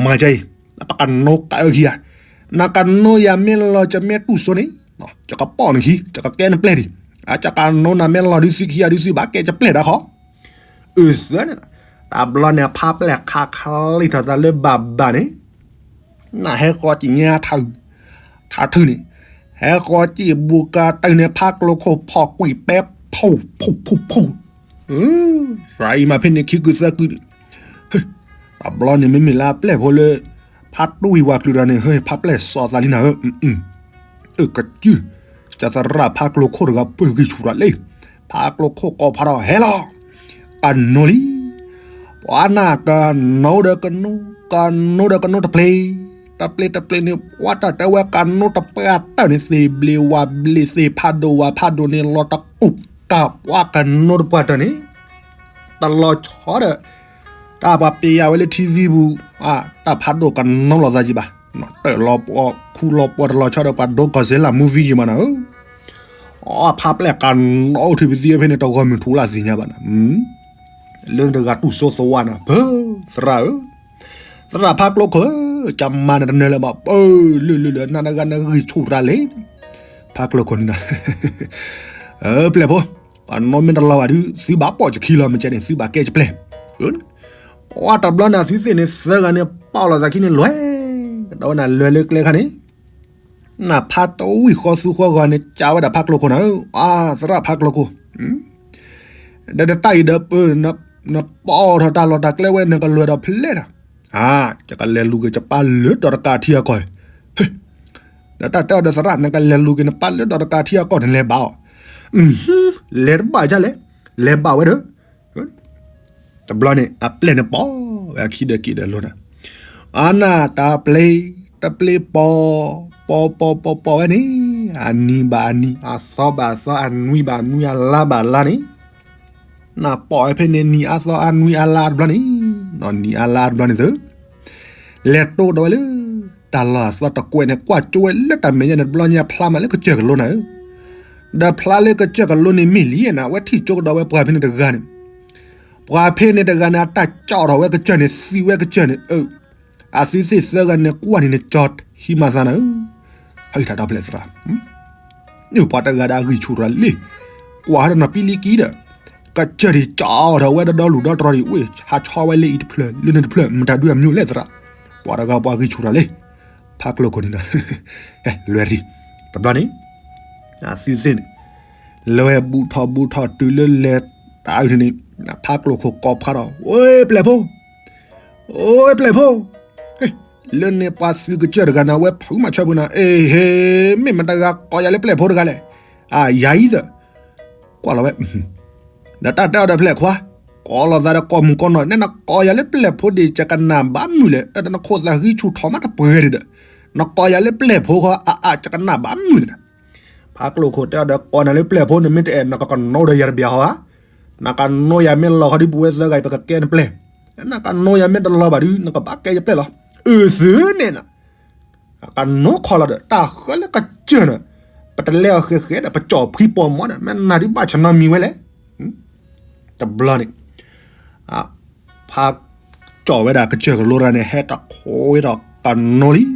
မၤကဲအံၤ, ပကနိကးအၢခံဂၤ, နကနိယၤမ့ၢ်လီၤ ယမ့ၢ်တူၢ်စိန့ၣ်, ယကပိာ်နခံ, ယကကဲနပျဲၢ်ဒံး, ယကနိနၤမ့ၢ်လီၤဒုးသုခံဂၤဒုးသုဘၣ်ကဲယပျဲၢ်ဒၣ်ဃီ, အၢသၢန့ၣ်, တၢ်ဘျီန့ၣ် ဖါပျဲၢ်ခးခးလံထီၣ်သးလၢဘၣ်ဘၣ်န့ၣ်, နဟဲဃီကံၣ်ညါထး, ထးထုးန့ၣ်, ဟဲဃီကံၣ်ဘူးကၤတုၤန့ၣ် ဖါကျိၤခိၣ်ဖီၣ်ကွံာ်ပဲ ဖူၣ်ဖူၣ်ဖူၣ်ဖူၣ်, ရၤအံၤမးဖဲန့ၣ်ခံကုသၢကုန့ၣ်, တၢ်ဘျီန့ၣ်မ့မ့ၢ်လၢအပျဲၢ်ဖိလၢ ဖါတွံၢ်ဝၤကျုာ်တဂၤန့ၣ် ဟဲဖါပျဲၢ်စီၤသးလံနၤဧၢ, အၢ ကစု, ကသရၣ်ဖါကျိၤခိၣ်တဂၤပှဲၤဂံၢ်ဆူၣ်ရၤလံ, ဖးကျိခိၣ်ကိးဖးထီၣ်ဟဲလီၤ, ကနိလံ, ပှၤနၢ်ကနိဒီးကနိ, ကနိဒီးကနိတပျ့ၤ, တပျ့ၤတပျ့ၤန့ၣ် ပှၤတၢ်တဲဝဲကနိတပှၢ်တၢၢ်န့ၣ် သ့ၣ်ဘျ့ဝၣ်ဘျ့ သ့ၣ်ဖးဒိၣ်ဝၣ်ဖးဒိၣ်န့ၣ် လီၤတကူာ်ကး ပှၤကနိတပှၢ်တၢၢ်န့ၣ် တလီၤဆီဒီး တၢ်ပှၤပျံၤယၤဝဲလၢ ထံၣ်ဝံၣ်ပူၤ, တၢ်ဖးဒိၣ်ကနိလီၤသးယံၤဘၣ်, တၢၢ်လီၤပှီၢ်ခူလီၤပှီၢ်တလီၤဆီဒီးပှၤဒိ Godzilla movie ယံၤမးနၤဧၢ, အဖးပျဲၢ်ကနိအိၣ်ထံၣ်ပသံဝဲဖဲန့ၣ် တဂီၤမုၢ်ထူလၢသ့ၣ်ညါဘၣ်နၤ, လၢတဂၤတူၢ်စိသဝးနၤ ပၢ်, သရၣ်ဧၢ, သရၣ်ဖးကျိခိၣ်ဧၢ, ကမၤနတနၢၤလၢၤဘၣ် ပၢ်လၢလၢလၢ နၤတဂၤနဂံၢ်ဆူၣ်ရၤလံ, ဖးကျိခိၣ်န့ၣ် ပျဲၢ်ဖိ, ကနိမ့ၢ်တလီၤဘၣ်ဒုး သုဘၣ်ပိာ်ယခံလီၤ မ့ၢ်ကဲန့ၣ် သုဘၣ်ကဲယပျဲၢ်, အတဘျီန့ၣ် အသုသ့ၣ်န့ၣ် သၢဂၤန့ၣ် ပာ်လီၤသးခံန့ၣ် လဲၤကဒီးဝဲနၤ လဲၤလၢကျဲခါန့ၣ်, နဖးတဝံၣ်ဃီသူဃီဂီၤန့ၣ် ကးဝဲဒၣ်ဖးကျိခိၣ်နၤဧၢ, အါ သရၣ်ဖးကျိခိၣ်, ဒီးတၢ်အံၤဒီးပၢၢ်, နပာ်ထီၣ်တၢ်လီၢ်တၢ်ကျဲဝဲ နကလဲၤဒီးဖဲလဲၣ်နၤ, အါ ယကလဲၤလူၤက့ၤယပၢ်လၢဒီးတကးထံအကီၢ်, ဒီးတၢ်တဲအီၤဒီးသရၣ် နကလဲၤလူၤက့ၤနပၢ်လၢဒီးတကးထံအကီၢ် နလဲၤဘၣ်အီၤ, လဲၤတဘၣ်ဒ်လဲၣ်, လဲၤဘၣ်ဝဲဒီး တဘျီန့ၣ် အပျဲၢ်န့ၣ်ပိာ်ဝဲအခံဒီးက့ၤဒီးလိၤနၤ, အါနၢ်တၢ်ပျ့ၤ, တပျ့ၤပိာ်, ပိာ်ပိာ်ပိာ်ပိာ်ဝဲန့ၣ်, အနံၤဘၣ်အနံၤ, အသီဘၣ်အသီ, အနွံဘၣ်အနွံ, အလါဘၣ်အလါန့ၣ်, နပိာ်ဝဲဖဲန့ၣ် နံၤအါသီအါနွံအါလါတဘျီန့ၣ်, နံၤအါလါတဘျီန့ၣ်သု လဲၤတိဒီးဝဲလၢ တၢ်လီၢ်အသီတကွဲးန့ၣ် ကွၢ်ကၠိဝဲလၢတၢ်မဲာ်ညါန့ၣ် တဘျီညါဖျါမးလၢကစၢၢ်ကလိနၤဧၢ, ဒီးဖျါလၢကစၢၢ်ကလိန့ၣ်မ့ၢ်လံနၤ အဝဲထံၣ်ကၠိကဒီးဝဲပှၤဖဲန့ၣ်တဂၤန့ၣ်, ပှၤဖဲန့ၣ်တဂၤန့ၣ် အတၢ်ကၠီၣ်ထီၣ်ဝဲကစၢၢ်န့ၣ် သံဝဲကစၢၢ်န့ၣ်, အသုသ့ၣ်သၢဂၤန့ၣ် ကွၢ်န့ၣ်န့ၣ် ကၠီၣ်ဟံးမၤသးနၤဧၢ, ဟဲတၢ်ဒီဖျဲၣ်သရၣ် ပှၤတဂၤဒီးအဂံၢ်ဆူၣ်ရၤလံ, ကွၢ်ဟဲဒီးနီၢ်ပံလံကံဒီး, ကစၢၢ်ဒံးကၠီၣ်ထီၣ်ဝဲဒီဒီလူၢ်ဒီတြီဒံးဝဲ ဟးဆီဝဲလၢအံၤတဖျၢၣ် လၢန့ၣ်တဖျၢၣ် မတၤဒုးအမနုၤလဲၣ်သရၣ်, ပှၤတဂၤပှၤဂံၢ်ဆူၣ်ရၤလံ, ဖးကျိခိၣ်န့ၣ်ဒီး, ဟဲလွဲၤတံၢ်, တဘျီန့ၣ်, သုသ့ၣ်န့ၣ်, လဲၤဝဲဘူးထီၣ်ဘူးထီၣ်တုၤလၢလဲၤတၢ်အုၣ်န့ၣ်, ဖးကျိခိၣ်ကိးဖးဒီး ဝဲပျဲၢ်ဖိ အိၣ်ပျဲၢ်ဖိ, လၢန့ၣ်ပှၤသုးကစၢၢ်တဂၤန့ၣ် အဝဲဖုးမၤဆၢပူၤနၤ အ့ဟ့, မ့ၢ်မတၤတဂၤကိးယၤလၢပျဲၢ်ဖိတဂၤလဲၣ်, အယၤအံၤသၢ, ကွၢ်လီၤဝဲ, ဒီးတၢ်တဲအီၤဒီးဖျဲၣ်ခွါ, ကိးလီၤသးဒီးကိးမုၢ်ကိးနီၢ် နဲနကိးယၤလၢပျဲၢ်ဖိဒံး ယကနၣ်ဘၣ်မုာ်လဲၣ်, နခိၣ်သးဂံၢ်ဆူၣ်ထီၣ်မးတပှဲၤဒံးဒီး, နကိးယၤလၢပျဲၢ်ဖိဃီ အအါ ယကနၣ်ဘၣ်မုာ်လဲၣ်, ဖးကျိခိၣ်တဲအီၤဒီး ကိးနၤလၢပျဲၢ်ဖိန့ၣ် မ့ၢ်တအဲၣ် နကကနိဒီးယၤတဘျီဟီဧါ, နကနိယၤမ့ၢ်လီၤဃီဒ်ပဝဲသၢဂၤအံၤ ပကကဲနပျဲၢ်, နကနိယၤမ့ၢ်တလီၤဘၣ်ဒုး နကဘၣ်ကဲယပျဲၢ်လီၤ, အုးသုန့ၣ်နၤ ကနိခီလီၤဒီး တၢ်ဃၢလၢကစၢၢ်န့ၣ်, ပတလဲအီၤဃဲၤဃဲၤဒီး ပကၠီၣ်ဖှံပိာ်မီၤဒီး မ့ၢ်နၤဒုးဘၣ်ဆၢနီတမံၤဝဲလဲၣ်, တဘျီန့ၣ်, ဖးကၠီၣ်ဝဲဒၣ်ကစၢၢ်ကလိတဂၤန့ၣ် ဟဲတခီဝဲဒီးကနိလံ,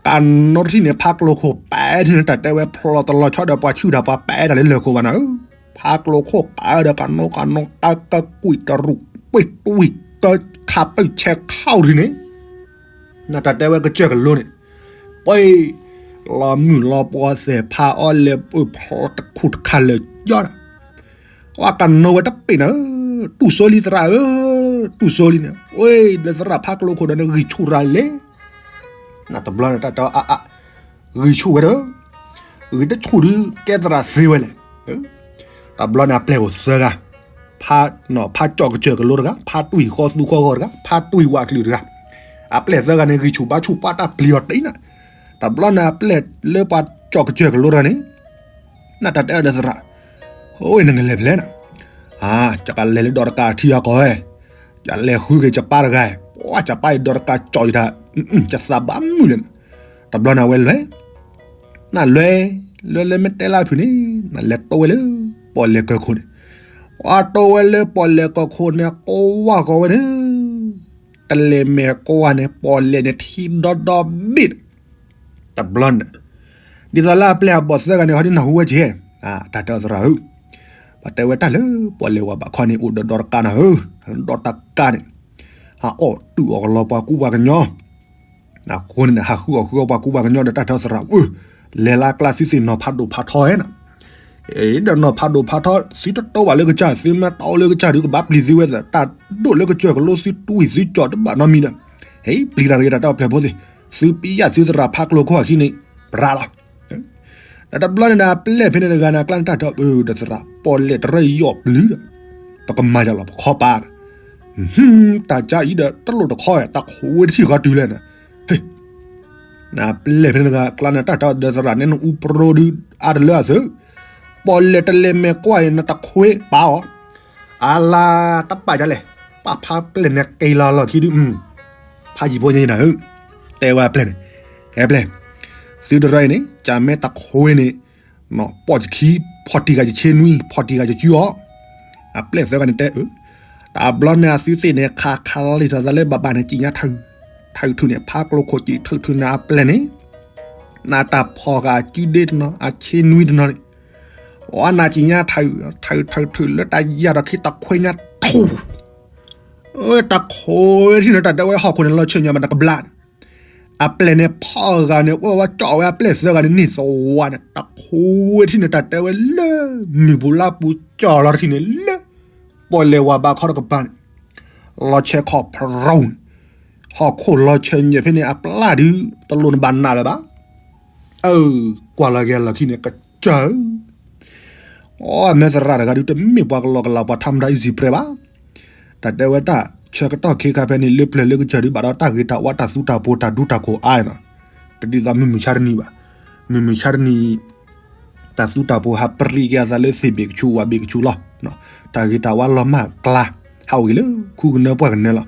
ကနိတထံၣ်န့ၣ် ဖးကျိခိၣ်ပာ်ထံၣ်န့ၣ် တၢ်တဲဝဲဖျီတလီၤဆီဒီး ပှၤဆူၣ်တၢ်ပှၤပာ်တၢ်လၢလၢၢ်ခိၣ်ဘၣ်နၤဧၢ, ဖးကျိခိၣ်ပာ်ဒီးကနိကနိ တၢ်ကကွံာ်တရူး ပှ့ၤတွံၢ်ကခးပၢၢ်ဆဲးခီၣ်ထံၣ်န့ၣ် နတၢ်တဲဝဲကစၢၢ်ကလိန့ၣ်, ပှ့ၤ, လီၤမုၢ်လီၤပှီၢ်သဲးဖးအီၣ်လဲၤပၢၢ်ဖျီတခူၣ်တခါလၢာ်ကၠီဒီး, အကနိဝဲတပ့ၤနၤဧၢ, တူၢ်စိလံသရၣ်ဧၢ, တူၢ်စိလံန့ၣ်, ဝဲဒီးသရၣ်ဖးကျိခိၣ်ဒီးနဂံၢ်ဆူၣ်ရၤလဲၣ်, နတဘျီန့ၣ်တၢ်တဲအီၤအါအါ, ဂံၢ်ဆူၣ်ဝဲဒီး, ဂံၢ်တဆူၣ်ဒုးကဲသရၣ်သ့ဝဲလဲၣ်, တဘျီန့ၣ်အပျဲၢ်အိၣ်သၢဂၤ, ဖး, ဖးကၠီၣ်ကစၢၢ်ကလိတဂၤ, ဖးတွံၢ်ဃီသူဃီဂီၢ်တဂၤ, ဖးတွံၢ်ဝးကလုာ်တဂၤ, အပျဲၢ်သၢဂၤန့ၣ် ဂံၢ်ဆူၣ်ဘါဆူၣ်ပှၤတၢ်ပျံၤအီၤတအံၤနၤ, တဘျီန့ၣ်အပျဲၢ်လၢပှၤကၠီၣ်ကစၢၢ်ကလိတဂၤန့ၣ်, နတၢ်တဲအီၤဒီးသရၣ်, အိၣ်နကလဲၤဖဲလဲၣ်နၤ, ယကလဲၤလၢဒီးတကးထံအကီၢ်ဝဲ, ယလဲၤဃုက့ၤယပၢ်တဂၤ, ပှၤယပၢ်အံၤဒီးတကးကၠီၣ်ယတၢ်, ယသးဘၣ်မုာ်လဲၣ်နၤ, တဘျီန့ၣ်ဝဲလဲၤ နလဲၤ, လဲၤလဲၤမ့ၢ်တဲလၢဖုၣ်န့ၣ်, နလဲၤတိဝဲလၢပီၣ်လဲၣ်ကၢၢ်ခိၣ်န့ၣ်, ပှၤတိဝဲလၢပီၣ်လဲၣ်ကၢၢ်ခိၣ်န့ၣ် ကိးဝါကီဝဲန့ၣ်, တလဲၤမဲာ်ကွၢ်န့ၣ် ပီၣ်လဲၣ်န့ၣ်ထံဒီဒီဘ့ၣ်, တဘျီန့ၣ်, ဒ်သိးလၢအပျဲၢ်အဘီၣ်သၢဂၤန့ၣ် ဟီဒ်နၢ်ဟူဝဲက့ၤ, တၢ်တဲအီၤသရၣ်ဧၢ, ပှၤတဲဝဲတၢ်လၢပီၣ်လဲၣ်ဝၤဘၣ်ခီန့ၣ် အိၣ်ဒီးဒီးတကးနၤဧၢ, ဒီးတကးန့ၣ်, ဟးအီၣ်တူၢ်အီၣ်ကလီပှၤကူပှၤကညီ အဃိန့ၣ် ဟးဃုအီၣ်ဃုအီပှၤကူပှၤကညီဒီးတၢ်တဲသရၣ်ဧၢ, လဲၤလၢအကျါသုသ့ၣ်နီၢ်ဖးဒိၣ်ဖးထီဟဲနၤ, ဒီးနီၢ်ဖးဒိၣ်ဖးထီ သုတတိဘၣ်လၢကစၢ် သုမ့ၢ်တအိၣ်လၢကစၢ်ဒုးကဘၣ်ပျံၤသုဝဲသး တၢ်ဒိၣ်လၢကစၢၢ်ကလိသုတွံၢ်သုကၠီၣ်တဘၣ်နီတမံၤဒီး, ဟဲပျံၤတၢ်တဂ့ၤ တၢ်တဲအီၤပျဲၢ်ဖိသ့ၣ်, သုပျံၤယၤသုသရၣ်ဖးကျိခိၣ်အခံန့ၣ်, ပြးလီၤ ဒီးတဘျီန့ၣ်ဒီး အပျဲၢ်ဖဲန့ၣ်တဂၤန့ၣ် အကျါန့ၣ်တၢ်တဲအီၤ ဒီးသရၣ် ပီၣ်လဲၣ်တရၢၣ်ယီၣ်ပျုၤဒီး ပကမၤယၤလီၤ ပခီပၤဒီး တၢ်ကါအံၤဒီးတလိၣ်တခီ တၢ်ခွဲးတထံၣ်ဃီတုၤလဲၣ်န့ၣ် ဟ့ၣ် နပျဲၢ်ဖဲန့ၣ်တဂၤအကျါန့ၣ် တၢ်တဲအီၤ ဒီးသရၣ် နဲနအူပရိဒု အါတလၢအသုး ပီၣ်လဲၣ်တလဲၤမဲာ်ကွၢ်အံၤ နတခွဲးပာ်အီၤ အလါတပာ်ဒ်လဲၣ် ပာ်ဖးပျဲၢ်န့ၣ်က့ၤလီၤလီၢ်ခံဒု ဖးယံၤဖိညါနၤဧၢ တဲဝဲအပျဲၢ်န့ၣ် ကဲပျဲၢ် သုတရၢၣ်အံၤန့ၣ် ကမ့ၢ်တခွဲးန့ၣ် ပိာ်ယခံ ဖီၣ်တံၢ်ဃာ်ယဆ့နွံ ဖီၣ်တံၢ်ဃာ်ယစုအီၤ အပျဲၢ်သၢဂၤန့ၣ်တဲအၢ တဘျီန့ၣ်အသုသ့ၣ်န့ၣ် ခးခးလံာ်ထီၣ်သးလၢဘၣ်ဘၣ်န့ၣ် ကံၣ်ညါထၢၣ် ထၢၣ်ထူၣ်န့ၣ် ဖးကျိခိၣ်ကံၣ်ထၢၣ်ထူၣ်န့ၣ် အပျဲၢ်န့ၣ် နတၢ်ဖီၣ်ဃာ်အစုဒ့တနီၤ အဆ့နွံတနီၤန့ၣ် အနၢ်ကံၣ်ညါထၢၣ် ထၢၣ်ထူၣ်ထူၣ်လၢတၢ်ယၢ်ဒီးခံတခွဲးညါထူၣ် တခွဲးထံၣ်န့ၣ် တၢ်တဲဝဲဟီၣ်ခိၣ်န့ၣ် လီၤဆၢညါဘၣ်နကဘျါန့ၣ် အပျဲၢ်န့ၣ်ဖီၣ်ဂၤန့ၣ် အိၣ်ဝဲကၠီၣ်ဝဲအပျဲၢ်သၢဂၤန့ၣ်န့ၢ်သဝါန့ၣ် တခွဲးထံၣ်န့ၣ် တၢ်တဲဝဲလၢ မုၢ်ပူၤလါပူၤကၠီၣ်လီၤတထံၣ်န့ၣ်လၢ ပီၣ်လဲၣ်ဝၤဘးခီတကပၤန့ၣ် လီၤဆဲးခီၣ်ဖရီန့ၣ် ဟီၣ်ခိၣ်လီၤဆၢညါဖဲန့ၣ် အပျဲၢ်ဒု တလိၣ်နဘၣ်နာ်လၢၤဘၣ် အၢ ကွၢ်လီၤက့ၤလီၢ်ခံန့ၣ် ကစၢၢ် အိ မဲသရၣ်တဂၤဒု တမ့ၢ်ပှၤကလီကလီ ပှၤထါမတၤအံၤစံးပြဲးဘၣ်. တၢ်တဲဝဲတၢ်ဆၢကတီၢ်ခဲခါဖဲန့ၣ် လၢပျၢၤလၢကစၢၢ်ဒု ဘၣ်ဒီးတၢ်ဂ့ၤတၢ်ဝါတၢ်သူတၢ်ပှိၤတၢ်ဒူတၢ်ခိၣ်အါနီၤ. တဒ်သိးမုၢ်မုၢ်ဆါတနံၤဘၣ်. မုၢ်မုၢ်ဆါတနံၤ တၢ်သူတၢ်ပှိၤဟးပြံးက့ၤအသးလၢသ့ၣ်ဘ့ၣ်ကဆူးဝၣ်ဘ့ၣ်ကဆူးလီၤ. တၢ်ဂ့ၤတၢ်ဝါလီၤမၢ်ကျါ ဟးအိၣ်ဂ့ၤလၢခူကနၢပှၢ်ကနၢလီၤ.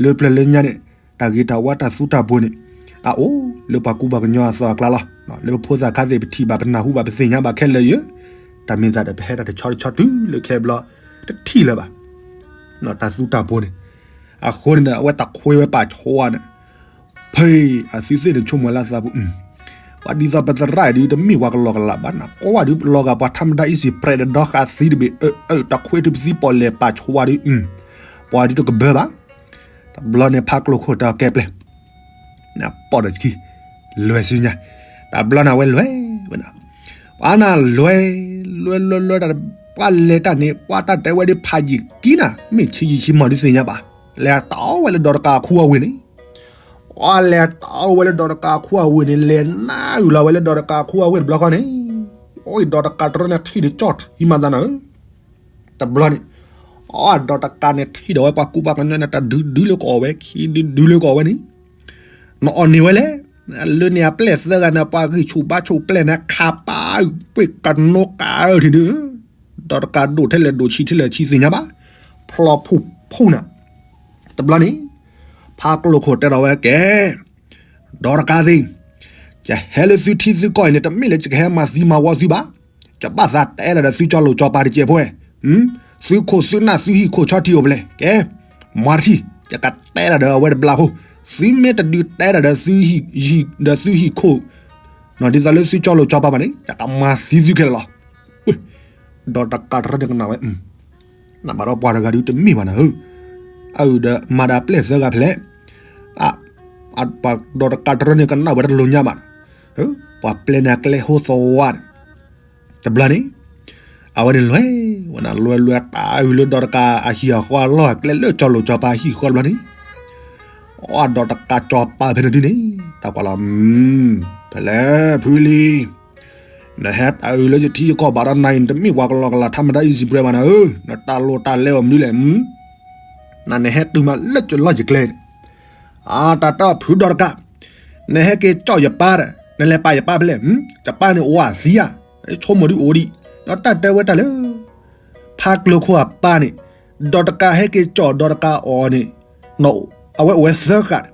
လၢပျၢၤလၢညါန့ၣ် တၢ်ဂ့ၤတၢ်ဝါတၢ်သူတၢ်ပှိၤန့ၣ် အအိၣ်လၢပှၤကူပှၤကညီအသီအကျါလီၤ. လၢပဖိသၣ်ခါသ့ၣ် ပထံၣ်ဘၣ်ပနၢ်ဟူဘၣ်ပသ့ၣ်ညါဘၣ်ခဲလၢာ်ယဲ. တၢ်မ့ၢ်သးဒီးပဟဲတၢ်တဆီတဆီတုၤလၢခဲဘျီ တထံၣ်လၢၤဘၣ် တၢ်သူတၢ်ပှိၤန့ၣ်. အဃိန့ၣ်ဒီး အဝဲတၢ်ခွဲးဝဲပာ်ဆိဝဲန့ၣ် ဖဲအသုသ့ၣ်န့ၣ်ဆိကမိၣ်လၢသးပူၤ ပှၤဒ်သိးပသရၣ်အံၤဒု တမ့ၢ်ပှၤကလီကလီဘၣ်နၤ ကွၢ်ဝဲဒု ပလီၤဂာ်ပှၤထါမတၤအံၤစံးပြဲးဒီးဒီဃာ်သံတဘ့ၣ် အၢ အၢ တၢ်ခွဲးတုၤပသံပီၣ်လဲၣ်ပာ်ဆိဝဲဒု ပှၤဒုတကဘၢဘၣ်. တဘျီန့ၣ် ဖးကျိခိၣ်တၢ်ကဲပျဲၢ် ပိာ်ဒီးခံ လဲၤဆူညါ တဘျီန့ၣ် အဝဲလဲၤဝဲနၤ ပှၤနၤလဲၤ လဲၤလဲၤလဲၤတၢ် ပှၤလဲၤတၢ်န့ၣ် ပှၤတၢ်တဲဝဲဒ်ဖးယံာ်ကံနၤ မ့ၢ်ဆံးယံာ်ဆံးမီၢ်ဒုသ့ၣ်ညါဘၣ်. လဲၤတၢ်အိၣ်ဝဲလၢဒီးတကးအခိအဝ့ၢ်န့ၣ် ပှၤလဲၤတၢ်အိၣ်ဝဲလၢဒီးတကးအခိအဝ့ၢ်န့ၣ် လဲၤနါအုၣ်လီၤဝဲလၢဒီးတကးအခိအဝ့ၢ်တဘျီဃီန့ၣ် အိၣ်ဒီးတကးတရၢန့ၣ်ထံၣ်ဒီးကၠီၣ်ထံမၤသးနၤဧၢ တဘျီန့ၣ် အဒီးတကးန့ၣ်ထံၣ်ဒီးဝဲပှၤကူပှၤကညီန့ၣ် တၢ်ဒုဒုလၢကအိၣ်ဝဲ ခံဒုဒုလၢကအိၣ်ဝဲန့ၣ် နအီၣ်န့ၢ်ဝဲလဲၣ်. လၢန့ၣ်အပျဲၢ်သၢဂၤန့ၣ် ပှၤဂံၢ်ဆူၣ်ဘါဆူၣ်ပျဲၢ်န့ၣ် ခးပာ်အုၣ်ပှ့ၤကနိကးအၢထံၣ်ဒု ဒီးတကးဒိၣ်ထဲလဲၣ်ဒိၣ်ဆံးထဲလဲၣ်ဆံးသ့ၣ်ညါဘၣ် ဖျီဖူဖူနၤ တဘျီန့ၣ် ဖးကျိခိၣ်တဲဒီးဝဲကဲ ဒီးတကးသ့ၣ် ယဟဲလၢသုထံသုကီၢ်အံၤန့ၣ် တမ့ၢ်လၢယကဟဲမၤသံမၤဝီသုဘၣ်. ယဘၣ်သးတဲဒၣ်ဒီးသုကၠီလိာ်ကၠီပၤတစဲးဖိဝဲ သုခိၣ်သုနၢ်သုဟံၣ်ခိၣ်ဆီထံးအိၣ်ဖဲလဲၣ် ကဲ မၤတထံၣ် ယကတဲဒၣ်ဒီးအဝဲတဘျီဖိ သုမ့ၢ်တဒုးတဲဒၣ်ဒီးသုဟံၣ် ဒီးသုဟံၣ်ခိၣ် ဒ်သိးလၢသုကၠီလိာ်ကၠီပၤဘၣ်န့ၣ် ယကမၤသံသုခဲလၢာ်လီၤ. ဒီးတကးတရၢန့ၣ်ကနၣ်ဝဲ နဘၣ်ဒီးပှၤတဂၤဒုတမ့ၢ်ဘၣ်နၤဧၢ, အအုၣ်ဒီးမၤဒီးအပျဲၢ်သၢဂၤဖဲလဲၣ်, ဒီးတကးတရၢန့ၣ်ကနၣ်ဝဲတလိၤညါဘၣ်, ပှၤပျဲန့ၣ်အကျဲဟိသဝါန့ၣ်, တဘျီန့ၣ်, အဝဲန့ၣ်လဲၤဝဲနၤ လဲၤလဲၤတၢ်အုၣ်လၢဒီးတကးအဟံၣ်အဃီအလီၢ်အကျဲလၢကၠီလိာ်ကၠီပၤအဟံၣ်ဃီတဘျီန့ၣ်, အဒီးတကးကၠီပၤဖဲန့ၣ်ဒုန့ၣ် တၢ်ကွၢ်လီၤ, ဖဲလဲၣ်ဖုလံၤ နဟဲတၢ်အုၣ်လၢယထံယကီၢ်ဘၣ်ဒီးနၤအံၤ နတမ့ၢ်ပှၤကလီကလီ ထါမတၤအံၤစံးပြဲးဘၣ်နၤဧၢ, နတၢ်လိၣ်တၢ်လဲအီၤမနုၤလဲၣ်, နနဟဲတုၤမးလၢကၠီလီၢ်ယကျဲန့ၣ်, အတၢ်တဲအီၤဖုဒီးတကး, နဟဲက့ၤကၠီယပၢ်ဒီး နလဲၤပာ်ယပၢ်ဖဲလဲၣ်, ယပၢ်န့ၣ်အိၣ်အသံဧါ, ဆိကမိၣ်ဒုအိၣ်ဒံး, ဒီးတၢ်တဲဝဲတၢ်လၢ ဖးကျိခိၣ်အပၢ်န့ၣ်, ဒီးတကးဟဲက့ၤကၠီဒီးတကးအီၤန့ၣ်, အဝဲအိၣ်ဝဲသၢဃာ်